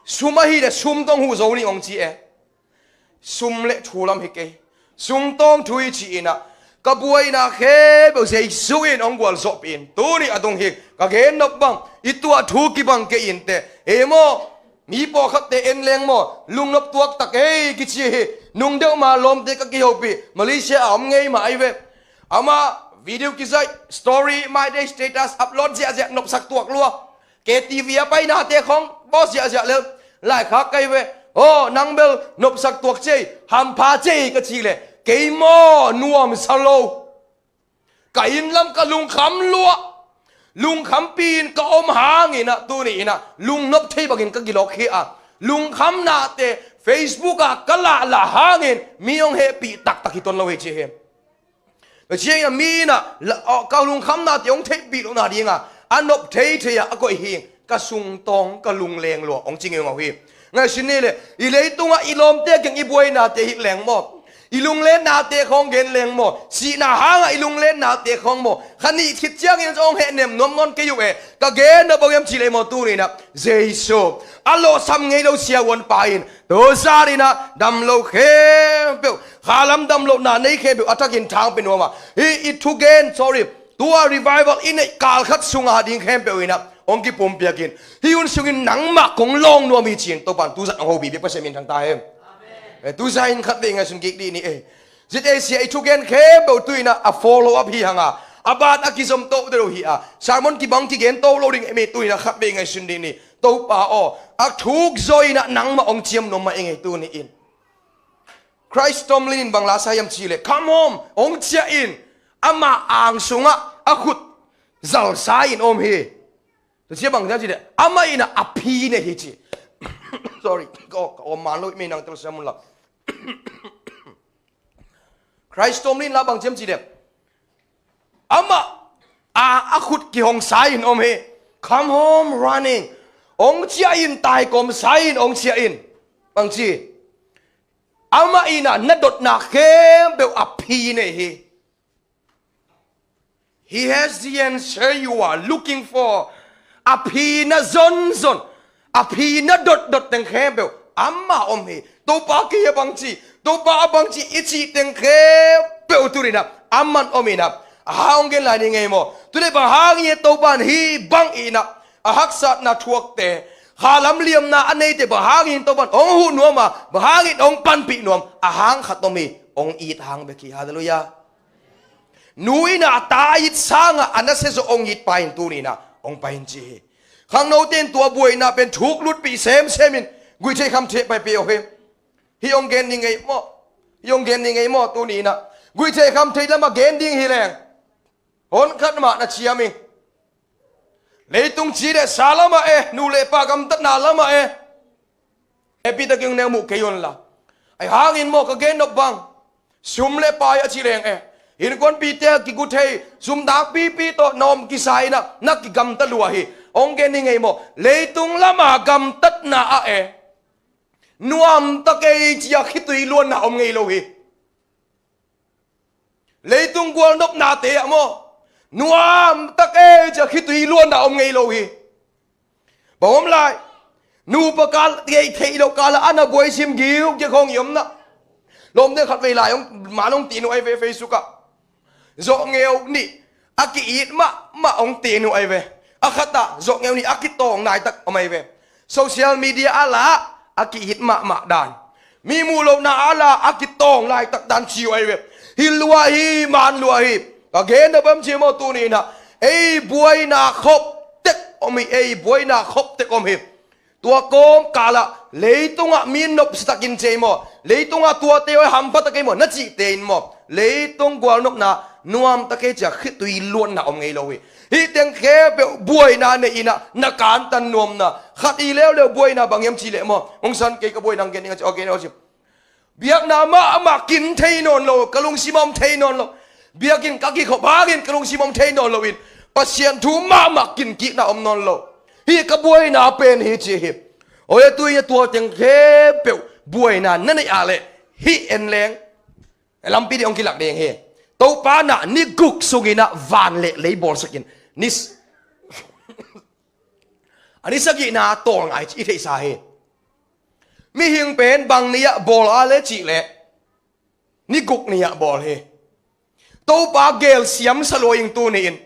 Sum ahih leh sum tawh hong huh zo ning hong ci e. Sum le thu lam hi kei. Sum tawh thu hi ci-in ah, ka buaina khempeuh Jesu in hong gualzawhpih in. Tuni a tung hi, ka gen nop bang, i tuah thu kibang kei inteh. Ei maw, mi pawlkhatte en leng maw, lungnop tuak tak ei kici hi. Nung deuh ma lawmte ka kihopih, Malaysia a om ngei mah ahi ve. Amah video kizaih, story, My Day status upload ziahziah, nopsak tuak lua. K T V a painate khawng bawl ziahziah lel. Laikhak ka hi ve. Aw, nang bel nopsak tuak ciai, hampha ciai ka cih leh, kei maw nuamsa lo. Ka inn lam ka lungkham lua. Lungkhampi in ka om hangin ah, tuni in ah lungnop thei bangin ka kilawk hi a, lungkhamnate Facebook ah ka lahlah hangin mi hong hehpih taktak hi tuan lo hi ci hi. Tua ciangin ah mi in ah la, aw, ka lungkhamnate hong theihpih lohna dingah a nop theithei ah a koih hi. Ka sungtawng ka lungleng lua hong ci ngeungau hi. Ngaihsun ni leh, i leitungah i lawmte kiang i buainate hilh leng maw, i lunglennate khawng gen leng maw, sihna hangah i lunglennate khawng maw, kha nih khit ciangin zong hong hehnem nuam nawn kei uh e. Ka gen nop bang hiam cih leh maw, tuni in ah Jesu a lawhsam ngei lo siavuanpa in tu zan in ah dam lo khempeuh, khalam damlohna nei khempeuh a thakin thang pia nuam a, hih i thugen, sorry, tua revival i neih kal khat sunga ding khempeuh in ah hong kipumpiak in, hih hun sungin nangmah kong lawng nuam hi ci-in Topa'n tu zan hong hopih, biak Pasian min thang ta hen. Eh, tu zan in khatvei ngaihsun kik dih ni e. Zit ei sia, i thugen khempeuh tu in ah a follow up hi hang a, a ban a kizom to deuh hi a, sermon kibang kigen to lo ding e, mi tu in ah khatvei ngaihsun dih ni. Topa aw, a thuk zaw in ah nangmah hong ciam nuam mah ing ei tuni in. Christ Tomlin in bang la sa hiam cih leh, "Come home, hong ciah in." Amah ang sungah a khut zalsa in om hi. Tua ciah bang ciah cih leh, amah in ah a phi nei hi ci. Sorry, ka, ka om man lo, mi nang tel siam un la. Christ Tomlin la bang ciam cih leh, amah a, a khut kihong sa in om hi. "Come home running." Hong ciah in, taikawm sa in hong ciah in. Bang ci? Amah in ah na dotna khempeuh a phi nei hi. He has the answer you are looking for. A phi na zonzon, a phi na dotdot teng khempeuh amah om hi. Topa kei a bang ci, Topa a bang ci i cih teng khempeuh tuni in ah aman om in ah, a hang hong gen lai ni ngei maw? Tuni bang hangin Topa in hih bang in ah a haksatna thuakte, khalam liamna a neite bang hangin Topa in hong huh nuam a, bang hangin hong panpih nuam, a hang khat om hi, hong it hang bek hi. Halleluiah. Nu in ah a ta a it sangah a nasia zawh hong it pa in tuni in ah hong pai in ci hi. Khangnote in tua buaina pen thuk lutpih semsem in guihtheih khamtheih pai peuh hi. Hih hong gen ni ngei maw? Hih hong gen ni ngei maw tuni in ah? Guihtheih khamtheih lamah gen ding hi leng, hon khat mah na ciam ing. Leitung ci leh sa lamah e, nu le pa gamtatna lamah e, hehpihtakin neu muh kei un la. Ahi hangin maw, ka gen nop bang, sum le pai a ci leng e, innkuanpihte a kigu thei, sum nakpipi tawh na om kisa in ah na kigamta lua hi. Hong gen ni ngei maw? Leitung lama gamtatna ah e, nuamta kei ci-a khitui luanna om ngei lo hi. Leitung gualnopnate ah maw, nuam tak ei cia khitui luanna om ngei lo hi. Bang om lai? Nupa kal, theih theih loh kal ah a na buai sim giuk cia khawng i omna. Lawmte khat vei lai hong, man hong tinu ai ve Facebook ah. Zawhngeu nih a ki-it mahmah hong tinu ai ve. A khat ah zawhngeu nih a kitawng naitak om ai ve. Social media a la a ki-it mahmah dan, mi muh lohna a la a kitawng laitak dan ciu ai ve. Hi lua hi, man lua hi. Ka gen na bam ci maw, tuni inah ei buaina khop tek om hi, ei buaina khop tek om hi. Tua kawm kalah leitungah mi nopsitakin cei maw, leitungah tuate oi hampatakin maw, na cihte in maw, leitung gualnopna nuamtakei cia khitui luanna om ngei lo hi. Hih teng khempeuh buaina nei inah na kantan nuamna khat i leuleu buaina bang hiam cih leh maw, hong san kei ka buaina hong gen ding a ci, aw gen aw ci. Biakna mahmah kin thei nawn lo, ka lungsim a om thei nawn lo. Biakinn ka kikhop hangin ka lungsim a om thei nawn loin Pasian thu mahmah kin kikna om nawn lo. Hih ka buaina pen hi ci hi. Oi, a tu in a tua teng khempeuh buaina na neih ah leh hih en leng. Lampi ding hong kilak ding hi. Topa nah ni guk sunginah van le lei bawlsakin ni s-, a ni sagihna tawlngai ci i theihsa hi. Mihing pen bang ni-ah bawl a le cih leh ni guk ni-ah bawl hi. Topa gelsiam sa lua ing tuni in.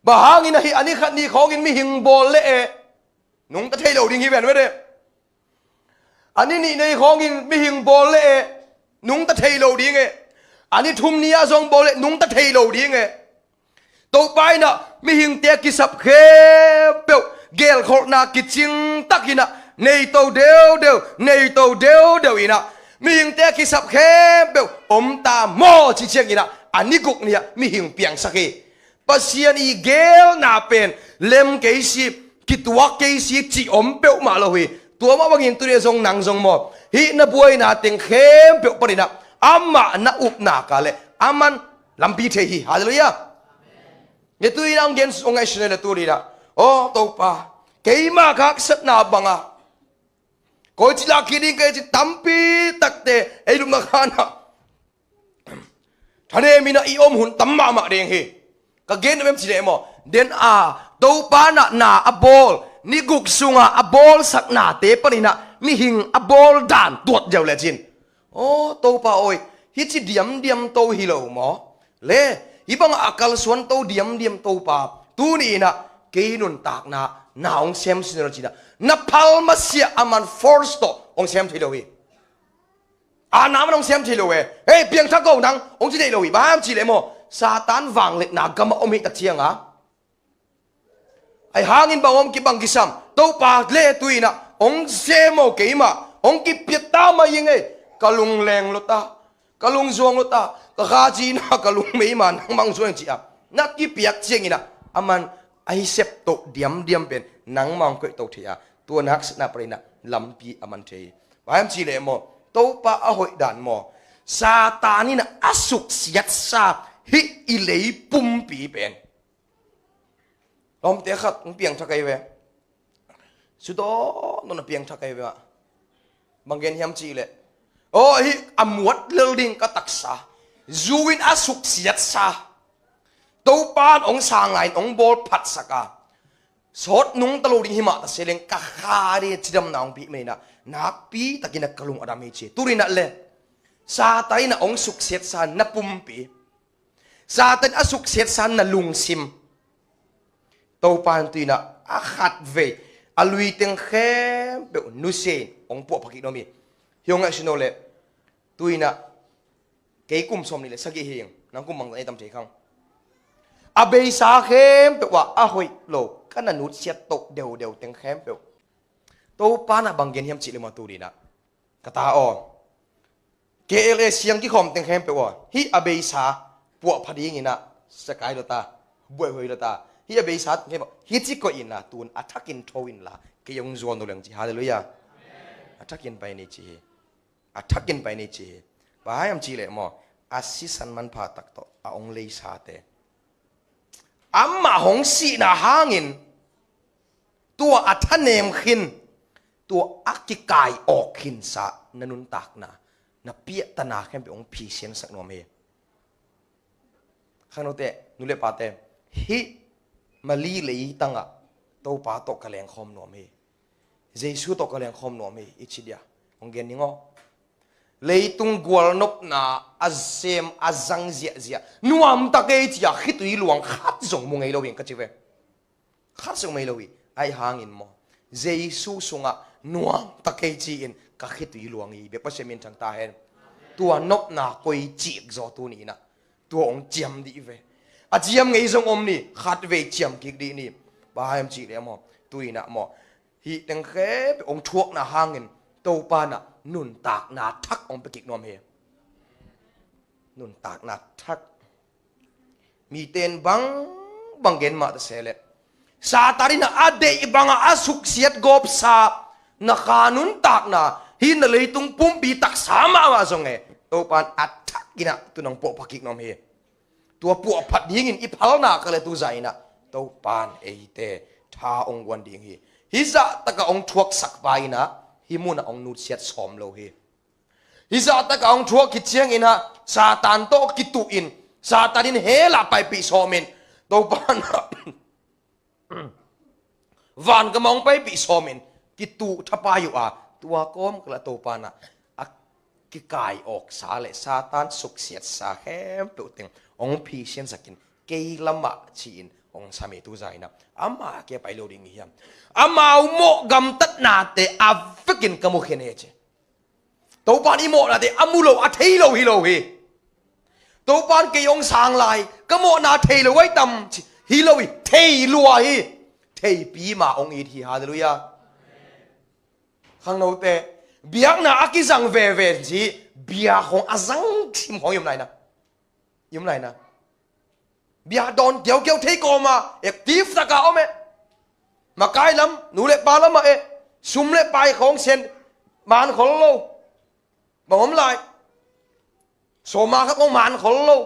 Bang hangin ahi a ni khat ni khawngin mihing bawl le e nungta thei lo ding hi ven ve de. A ni nih ni khawngin mihing bawl le e nungta thei lo ding e. A ni thum ni-ah zong bawl le nungta thei lo ding e. Topa inah mihingte a kisap khempeuh gelkholhna kicing takinah nei to deudeu, nei to deudeu inah mihingte a kisap khempeuh om ta maw ci cianginah a ni guk ni-ah mihing piangsak hi. Pasian i gelna pen lem kei si, kituak kei si cih om peuhmah lo hi. Tua mah bangin tuni zong nang zong maw, hih na buaina teng khempeuh paninah amah na upna ka le aman lampi thei hi. Halleluiah. Nge tu in ang gen sung ai sinai na tu dina. O Topa, keima ka haksatna banga koi ci lak hi ding kei ci tampi takte ei lupna khanah thanem inah i om hun tam mahmah ding hi. Ka gen na bem ci deh maw? Den a Topa nah na a bawl, ni guk sunga a bawlsaknate paninah mihing a bawl dan tuat deuh lecin. Aw Topa awi, hih ci diamdiam to hi lo maw? Le hih bangah a kalsuan to diamdiam Topa, tuni inah kei nuntakna na hong sem sin lo cinah na phal masiah a man force tawh hong sem thei lo hi. A na man hong sem thei lo e. Hei, piangthak ko nang hong ci thei lo hi. Bang hang ci leh maw? Satan vangliatna gamah om hi tak cianga ai hangin bang om kibang kisam. Topa le tu inah hong sem aw keimah hong kipiat ta mai ing ei. Ka lungleng lo ta, ka lungzuang lo ta, ka kha cina ka lungmei ma nangmah hong zuang ci-a na kipiak cianginah aman a hi sep toh diamdiam pen nangmah hong koih to thei a, tua na haksatna paninah lampi a man thei hi. Bang hang ci leh maw? Topa a hoih dan maw? Satan inah a suksiatsa hih i lei pumpi pen Lawmte khat hong piangthak ahi ve. Sudawn nawn a piangthak ahi ve mah. Bang gen hiam cih leh, aw hih a muat lel ding ka taksa, zu in a suksiatsa, Topa in hong sang lai in hong bawl phatsak a, sawt nungta lo ding hi mah ta se leng ka kha ding cidamna hong pih meinah nakpi takin a ka lung a dam hi ci. Turinah le Satan inah hong suksiatsa na pumpi, Satan a suksiatsa na lungsim, Topa in tu inah a khat vei a luiteng khempeuh nusia in hong puahpha kik nuam hi. Hi hong ngaihsun aw leh, tu inah kei kum sawm nih le sagih hi ing, nang kum bangzah nei tam thei khang. A beisa khempeuh ah a hoih lo ka na nutsiat toh deudeu teng khempeuh Topa nah bang gen hiam cih leh maw tu dinah, ka ta aw, K L A siang kikhawm teng khempeuh aw, hih a beisa puahpha dinginah sakai lo ta, buaihoi lo ta, hih a beisa teng khempeuh hih ci koih inla tun a thakin tho inla kei hong zuan uh leng ci. Halleluiah. A thakin pai ni ci hi. A thakin pai ni ci hi. Bang hang hiam cih leh maw, a sisan manpha tak tawh a hong leisate, amah hong sihna hangin tua a thanem khin, tua a kikai awk khinsa na nuntakna, na piahtana khempeuh hong phisiansak nuam hi. Khangnote, nu le pate, hih Mali leitangah Topa tawh ka lengkhawm nuam hi. Jesu tawh ka lengkhawm nuam hi, i ci dia. Hong gen ning aw. Leitung gualnopna a sem a zang ziahziah, nuamtak ei cia khitui luang khat zong mu ngei lo hi ka ci ve. Khat zong mu ngei lo hi. Ahi hangin maw, Jesu sungah nuamtak ei ci-in ka khitui luang hi. Biak Pasian min thang ta hen. Tua nopna koi cik zaw tuni inah tua hong ciam dih ve. A ciam ngei zong om ni, khat vei ciam kik dih ni. Bang hang hiam cih leh maw, tu inah maw, hih teng khempeuh hong thuakna hangin Topa inah nuntakna thak hong pia kik nuam hi. Nuntakna thak. Mite in bang bang gen mah ta se leh, Satan inah a deih bangah a suksiat gawpsa na kha nuntakna, hih na leitung pumpi taksa mahmah zong e, Topa in a thak inah tu nong puahpha kik nuam hi. Tua puahphat dingin i phalna ka le tu zah inah Topa in eite tha hong guan ding hi. Hih zahtakah hong thuaksak pa inah hih munah hong nutsiat sawm lo hi. Hih zahtakah hong thuak khit ciang inah Satan tawh kituh in, Satan in hell ah paipih sawm in, Topa inah vangamah hong paipih sawm in, kituh thapai uh a, tua kawmkal ah Topa inah a kikai awksa le Satan suksiatsa khempeuh teng hong phisiansak in, kei lamah ci-in hong sam hi tu zah inah. Ama kia pai lo ding hi hiam? Amau mawh gamtatnate a vekin ka mu khin hi ci. Topa in i mawhnate a mu lo, a thei lo hi lo hi. Topa in kei hong sang lai, ka mawhna thei lo ahi tam ci, hi lo hi, thei lua hi. Theipi mah hong it hi. Halleluiah. Khangnote, biakna a kizang veve ci, biak hong a zang sim hong i om lai na. I om lai na. Bia dawn kiaukiau thei kawma, active taka om e. Makai lam, nu le pa lamah e. Sum le pai khawng sen man khol lo. Bang om lai. Sawma khat khawng man khol lo.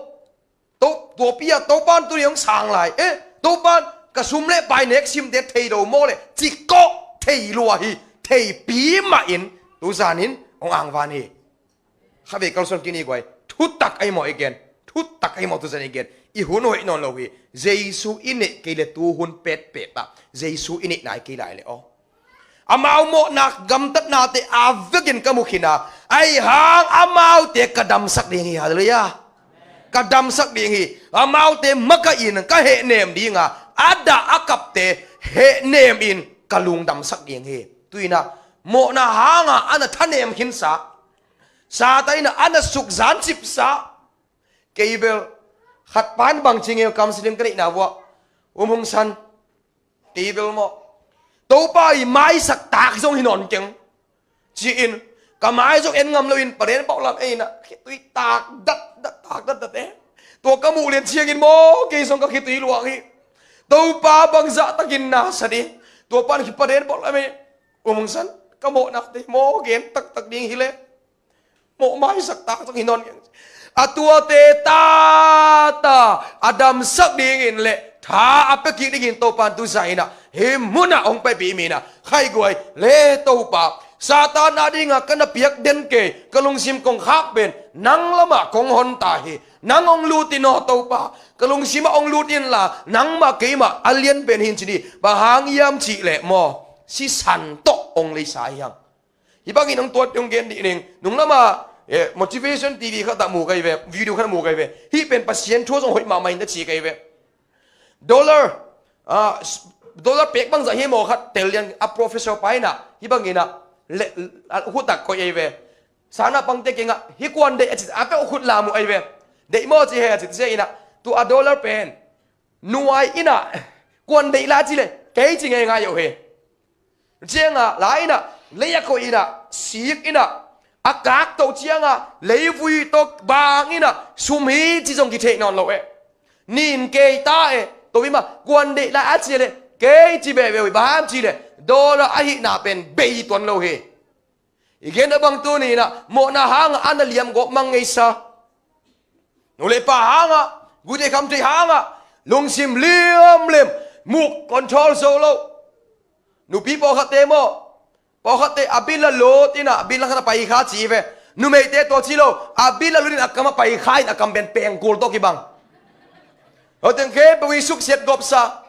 To, tua pi a Topan tuni hong sang lai e. Topan ka sum le pai nek simte thei lo maw le, ci kawh thei lua hi. Theipi mah in tu zanin hong angvan hi. Khavei kalsuan kini guai, thutak ahi maw i gen, thutak ahi maw tu zan i gen, i hun hoih nawn lo hi. Jesu i neih kei le tu hun petpet ah Jesu i neih nai kei lai le aw. Amau mawhna gamtatnate a vekin ka mu khin a, ahi hang amaute ka damsak ding hi. Halleluiah. Ka damsak ding hi. Amaute makaih in ka hehnem ding a, a dah a kapte hehnem in ka lungdamsak ding hi. Tu inah mawhna hanga a na thanem khinsa, Satan inah a na sukzan cipsa. Kei bel khat pan bang ci ngei, counseling ka neihna vuah, um hong san. Kei bel maw, Topa i maisak tak zong hi nawn keng ci-in, ka mai zong en ngam loin paren bauh lam ei inah khitui tak dat dat, tak dat dat e. Tua ka muh lian ciangin maw, kei zong ka khitui luang hi. Topa bangzah takin na sa ding. Tua pan khi paren bauh lam ei. Um hong san, ka mawhnate maw gen taktak ding hi le. Mawh maisak tak zong hi nawn keng. A tuate tata a damsak dingin le tha a pia kik dingin Topan tu zah inah hih munah hong paipih mi inah khaiguai le Topa, Satan a dinga ka na piak den kei, ka lungsim kong khak pen nang lamah kong hon ta hi. Nang hong lut in aw Topa, ka lungsimah hong lut inla nangmah keimah a lian pen hi in ci ni. Bang hang hiam cih leh maw, sisan tawh hong leisa hi hang. Hih bangin hong tuat hong gen dih ning. Nung lama, eh, motivation T V khat ah mu kai ve, video khat ah mu kai ve. Hih pen Pasian thu zong hoih mahmah in na ci kai ve. Dollar, ah, s-, dollar pek bangzah hi maw khat tel lian a professor pa inah hih bangin ah le, a, hutak koih ei ve. Sana pangte kengah hih kuan deih a ci a peuh khut lam uh ei ve. Deih maw ci he a ci sia inah, tu a dollar pen nuai inah kuan deih la ci le kei ci ngeingai uh hi. Cianga la inah lei a koih inah sik inah a kak toh cianga leivui tawh bang inah sum hi ci zong kitheih nawn lo eh. Nin kei ta eh, to ima kuan deih lai a ci le kei ci behbeh uh hi. Bang hang hiam ci le dollar ahihna pen bei tuan lo hi. I gen a bang tuni inah mawhna hangah a na liam gawp mang ngeisa, nu le pa hangah, guite kham thei hangah lungsim liamliam, muk control zo lo. Nupi pawlkhatte maw, pawlkhatte a bil a lut inah a bil a khat a pai kha ci ve. Numeite tua ci lo, a bil a lut in a kam a pai kha in a kam pen pengkul tawh kibang. Hoteng khempeuh i suksiat gawpsa.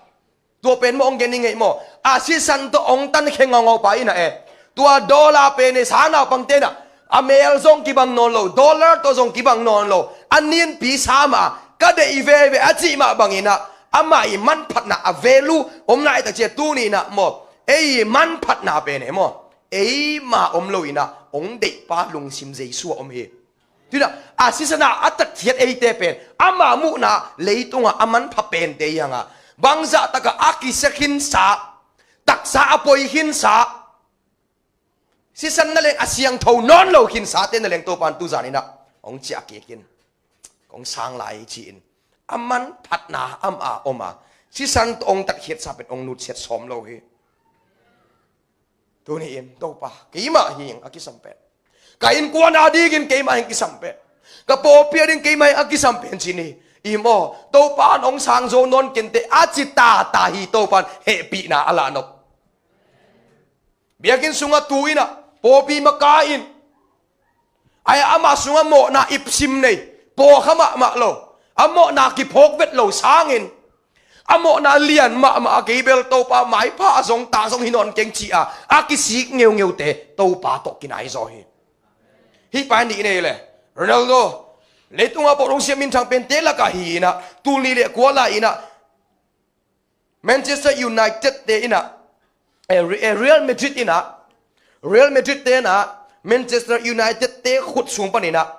Tua pen maw hong gen i ngeih maw? A sisan tawh hong tankhia ngaungau pa inah e. Tua dollar pen e, sangnaupangte inah a mel zong kibang nawn lo, dollar tawh zong kibang nawn lo, a ninpi sa mah a, ka deih veve a cih mah banginah amah i manphatna a value om laitak cia tuni inah maw, ei i manphatna pen e maw, eima om lo inah hong deihpa lungsim Jesu a om hi. Tuinah a sisan a a tatkhiat eite pen ama muhna leitungah a manpha pente hi hangah, bangzah takah a kisia khinsa, taksa a poi khinsa, sisan na leng a siangtho nawn lo khinsate na leng Topan tuzan inah hong ciah kik in, kong sang lai ci-in a manphatna ama om a, sisan tawh hong tatkhiatsa pen hong nutsiat sawm lo hi. Tuni in Topa, keimah hing a kisam pen, ka innkuan a dingin keimah hing kisam pen, ka pawlpi a ding keimah hing a kisam pen ci ni. I maw, Topa in hong sang zo nawn kente a ci tata hi. Topa in hehpihna a lahnop. Biakinn sungah tu inah pawlpi maka in, ai ama sungah mawhna ipsim nei, pawlkha mahmah lo, a mawhna kiphawk vet lo sangin, a mawhna lian mahmah a, kei bel Topa maipha a zong ta zong hi nawn keng ci-a a kisik ngeugeute Topa tawh kinai zaw hi. Hih pa in nih nei le, Ronaldo, leitungah pawh lungsiam minthang pente lakah hi inah, tul nih le kua lai inah Manchester United te inah, eh, Re-, eh, Real Madrid inah, Real Madrid te inah Manchester United te khut sung pan inah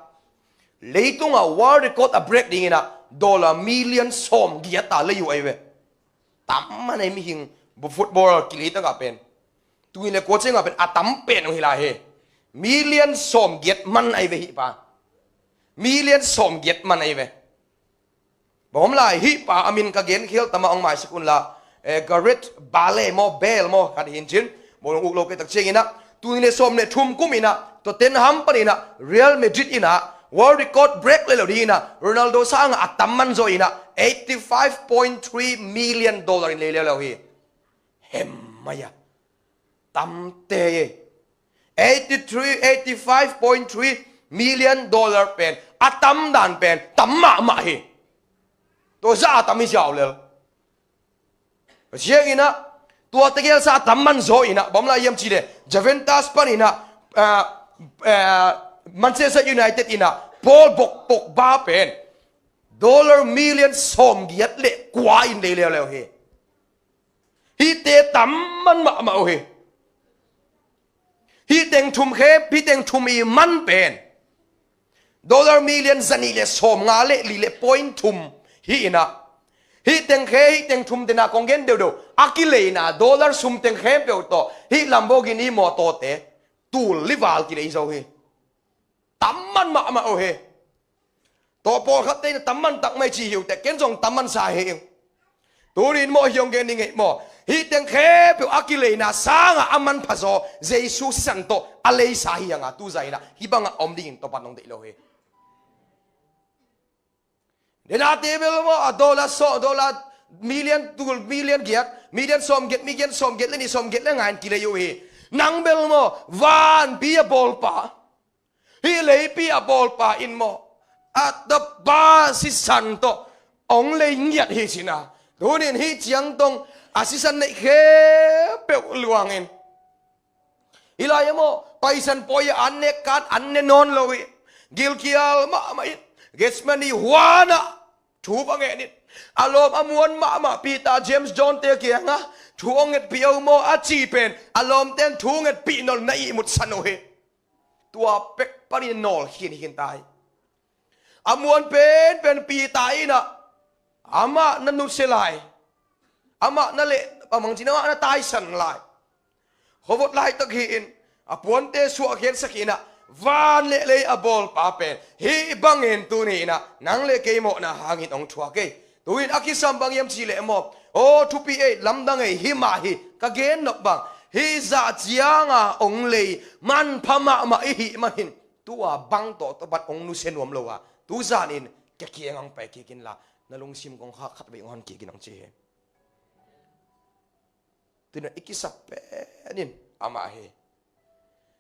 leitungah world record a break ding inah dollar million sawm giat a lei uh ahi ve. Tam man ahi mihing, bu football kilei takah pen, tuni le kua ciangah pen a tam pen uh hi lai hi. Million sawm giat man ahi ve hih pa. Million sawm giat man ahi ve. Bawm lai, hih pa a min ka gen khial tama hong maisak unla, eh, Gareth Bale maw, Bale maw, khat hin cin, bawlung uk lo kei tak cianginah, tuni le sawm le thum kum inah Tottenham paninah Real Madrid inah world record break le lo dinginah Ronaldo sangah a tam man zaw inah eighty five point three million dollar in lei leuleu hi. Hem mai a, tamte hi. Eighty three, eighty five point three million dollar pen a tam dan pen tam mahmah hi. Tua zah a tam hi ziau lel. Zianginah tua tegel sa a tam man zaw inah bawm lai hiam ci le, Juventus paninah, ah, ah, Manchester United inah Paul Pog-, Pogba pen dollar million sawm giat le kua in lei leuleu hi. Hihte tam man mahmah uh hi. Hih teng thum khe, hih teng thum i man pen dollar million zanih le sawm nga le li le point thum hi inah, hih teng khe, hih teng thum tena kong gen deuhdeuh a kileina dollar sum teng khempeuh tawh hih Lamborghini mawtawte tul li val kilei zo hi. Tam man mahmah uh hi. Tua pawlkhatte in tam man tak mai ci hi uh teh, ken zong tam man sa hi ing. Tuni in maw hi hong gen ning ei maw? Hih teng khempeuh a kileina sangah a manpha zaw Jesu sisan tawh a leisa hi hangah tuzan inah hih bangah om dingin Topan hong deih lo hi. Denate bel maw a dollar sawm, dollar million, tul million giat, million sawm giat, million sawm giat le nih, sawm giat le nga in kilei uh hi. Nang bel maw vanpi a bawlpa, hih leipi a bawlpa in maw a tapa sisan tawh hong lei ngiat hi cina. Tunin hih ciangtong a sisan neih khempeuh luangin, hih lai-ah maw paisan pawi-ah an ne kan an ne nawn lo hi. Gilkial mahmah in Gethsemane huanah thu va ngen in, a lawm a muan mahmah Peter, James, John te kiangah thu hong ngetpih o maw a ci pen a lawmte in thu ngetpih nawl na ihmutsan uh hi. Tua pek panin nawl khinkhin ta hi. A muan penpen Peter inah amah na nusia lai, amah na leh a mangcin amah na taisan lai, khuavot laitak hi-in a puante suahkhiatsak inah van le lei a bawlpa pen hih bangin tuni inah nang le kei mawhna hangin hong thuak hi. Tuin a kisam bang hiam cih leh maw, aw thupi ei, lamdang ei, himah hi. Ka gen nop bang, hih zah cianga hong lei manpha mahmah i hih manin tua bang tawh Topan hong nusia nuam lo a, tuzanin ka kiangah hong pai kik inla na lungsim kong khak khat vei hong hon kik in hong ci hi. Tuinah i kisap penin amah hi.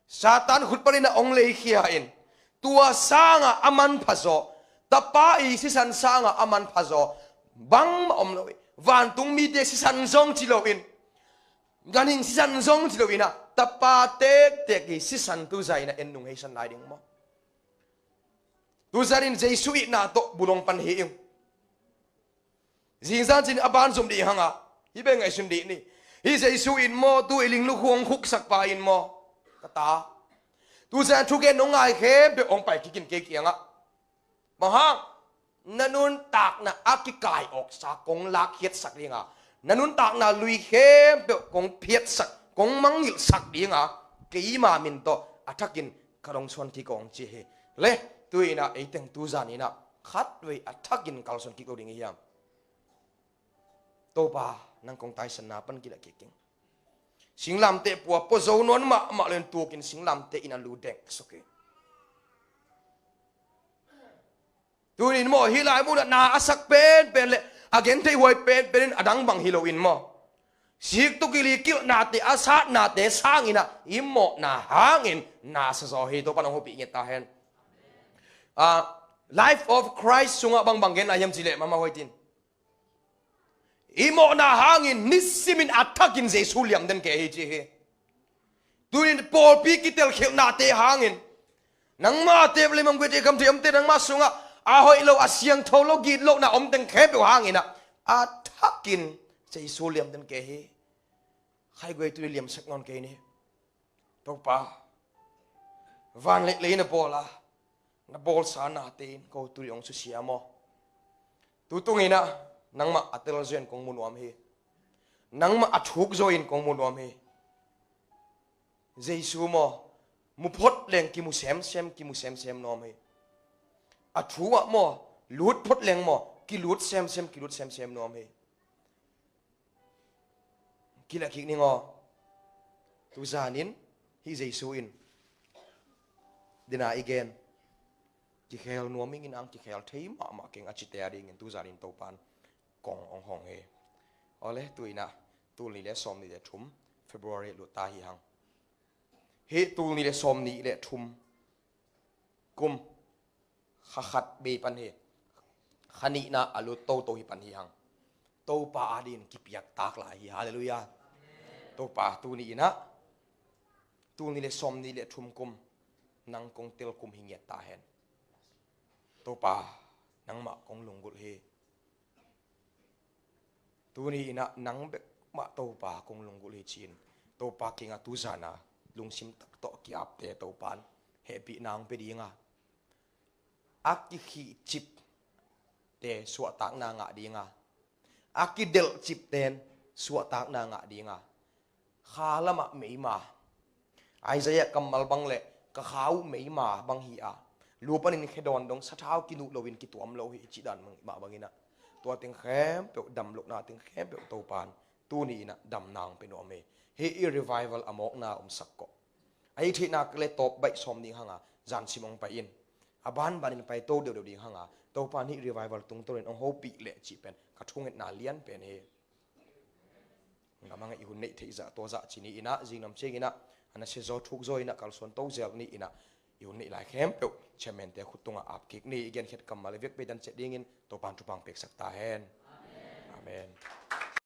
Satan khut paninah hong leikhia in tua sangah a manpha zaw, tapa i sisan sangah a manpha zaw Bangmah om lo hi. Vantung mite sisan zong ci loin, ganhing sisan zong ci loin ah, tapa tektek hi sisan tuzan in ah en nung heisan lai ding maw? Tuzan in Jesu itna tawh bulong pan hi ing. Zingzan cin a ban zom dih hang a, hih bek ngaihsun dih ni. Hih Jesu in maw, tu i ling lukhu hong khuksak pa in maw, ka ta, tuzan thugen nong ngai khempeuh hong pai kik in kei kiangah. Bang hang? Na nuntakna a kikai awksa kong lakkhiatsak ding a, na nuntakna lui khempeuh kong phiatsak, kong mangngilhsak ding a, keima min tawh a thakin ka dong suan kik aw, hong ci hi. Le, tu in ah ei teng tuzan in ah khatvei a thakin kalsuan kik lo ding hi hiam? Topa, nang kong taisanna pan kilah kik ing. Singlamteh pua pua zo nawn mahmah lo in tukin singlamteh in a lu deng suk hi. Tunin maw, hih lai munah na a sak penpen le a gentheih huai penpen in a dang bang hi loin maw, siktuk i likilhnate, a satnate sangin ah i mawhna hangin na sa zaw hi. Topa nong hopih ngiat ta hen. Ah, Life of Christ sungah bangbang genna hiam cih leh, mama huaitin, i mawhna hangin nisimin a thakin Jesu liamden kei hi ci hi. Tunin pawlpi kitelkhialhnate hangin, nangmah tep lemang guete kamthei omte, nangmah sungah a hoih lo, a siangtho lo, gitlohna omteng khempeuh hangin ah a thakin Jesu liamden kei hi. Khaiguai, tuni liamsak nawn kei ni. Topa, van le lei na bawl a, na bawlsa nate in ko tuni hong susia maw. Tutung in ah nangmah a telzaw in kong mu nuam hi. Nangmah a thukzaw in kong mu nuam hi. Jesu maw, mu phot leng kimu semsem, kimu semsem nuam hi. A thu ah maw, lut phot leng maw, kilut semsem, kilut semsem nuam hi. Kilah kik ning aw. Tuzanin hih Jesu in, dena i gen, kikhel nuam ing in ang, kikhel thei mahmah keng a cite a dingin tuzanin Topan kong hong hong hi. Awle, tu in ah tul nih le sawm nih le thum, February lut ta hi hang. Hih tul nih le sawm nih le thum kum, kha khat bei pan hi. Kha nihna a lut toto hi pan hi hang. Topa adingin kipiak tak lai hi. Halleluiah. Topa, tuni in ah tul nih le sawm nih le thum kum nang kong tel kum hi ngiat ta hen. Topa, nangmah kong lunggulh hi. Tuni in ah nang bek mah Topa kong lunggulh hi ci-in, Topa kiangah tuzan a lungsim tak tawh ki-apte Topan hehpihna hong pia ding a, a kikhihcipte suahtakna ngah ding a, a kidelhcipten suahtakna ngah ding a, kha lamah meima, Isaiah kammal bang le ka kha uh meima bang hi a, lu panin khedawn dong sathau kinuh loin kituam lo hi, i cih dan mah bangin ah tua teng khempeuh, damlohna teng khempeuh Topan tuni in ah damna hong pia nuam hi. Hih i revival a mawkna omsak kawh. A hih theihna le tawp baih sawm ding hang a, zansim hong pai in. A banbanin pai to deuhdeuh ding hang a, Topan hih revival tungtawnin hong hopih leh cih pen ka thungetna lian pen hi. Ngamang i hun neih theih zah tua zah ci ni in ah, zinglam ciangin ah a nasia zaw thuk zaw in ah kalsuan to zel ni in ah, i hun neih lai khempeuh chairman-te khut tungah ap kik ni. I genkhiat kammal i vekpi dan ciat dingin Topan thupha hong piaksak ta hen. Amen.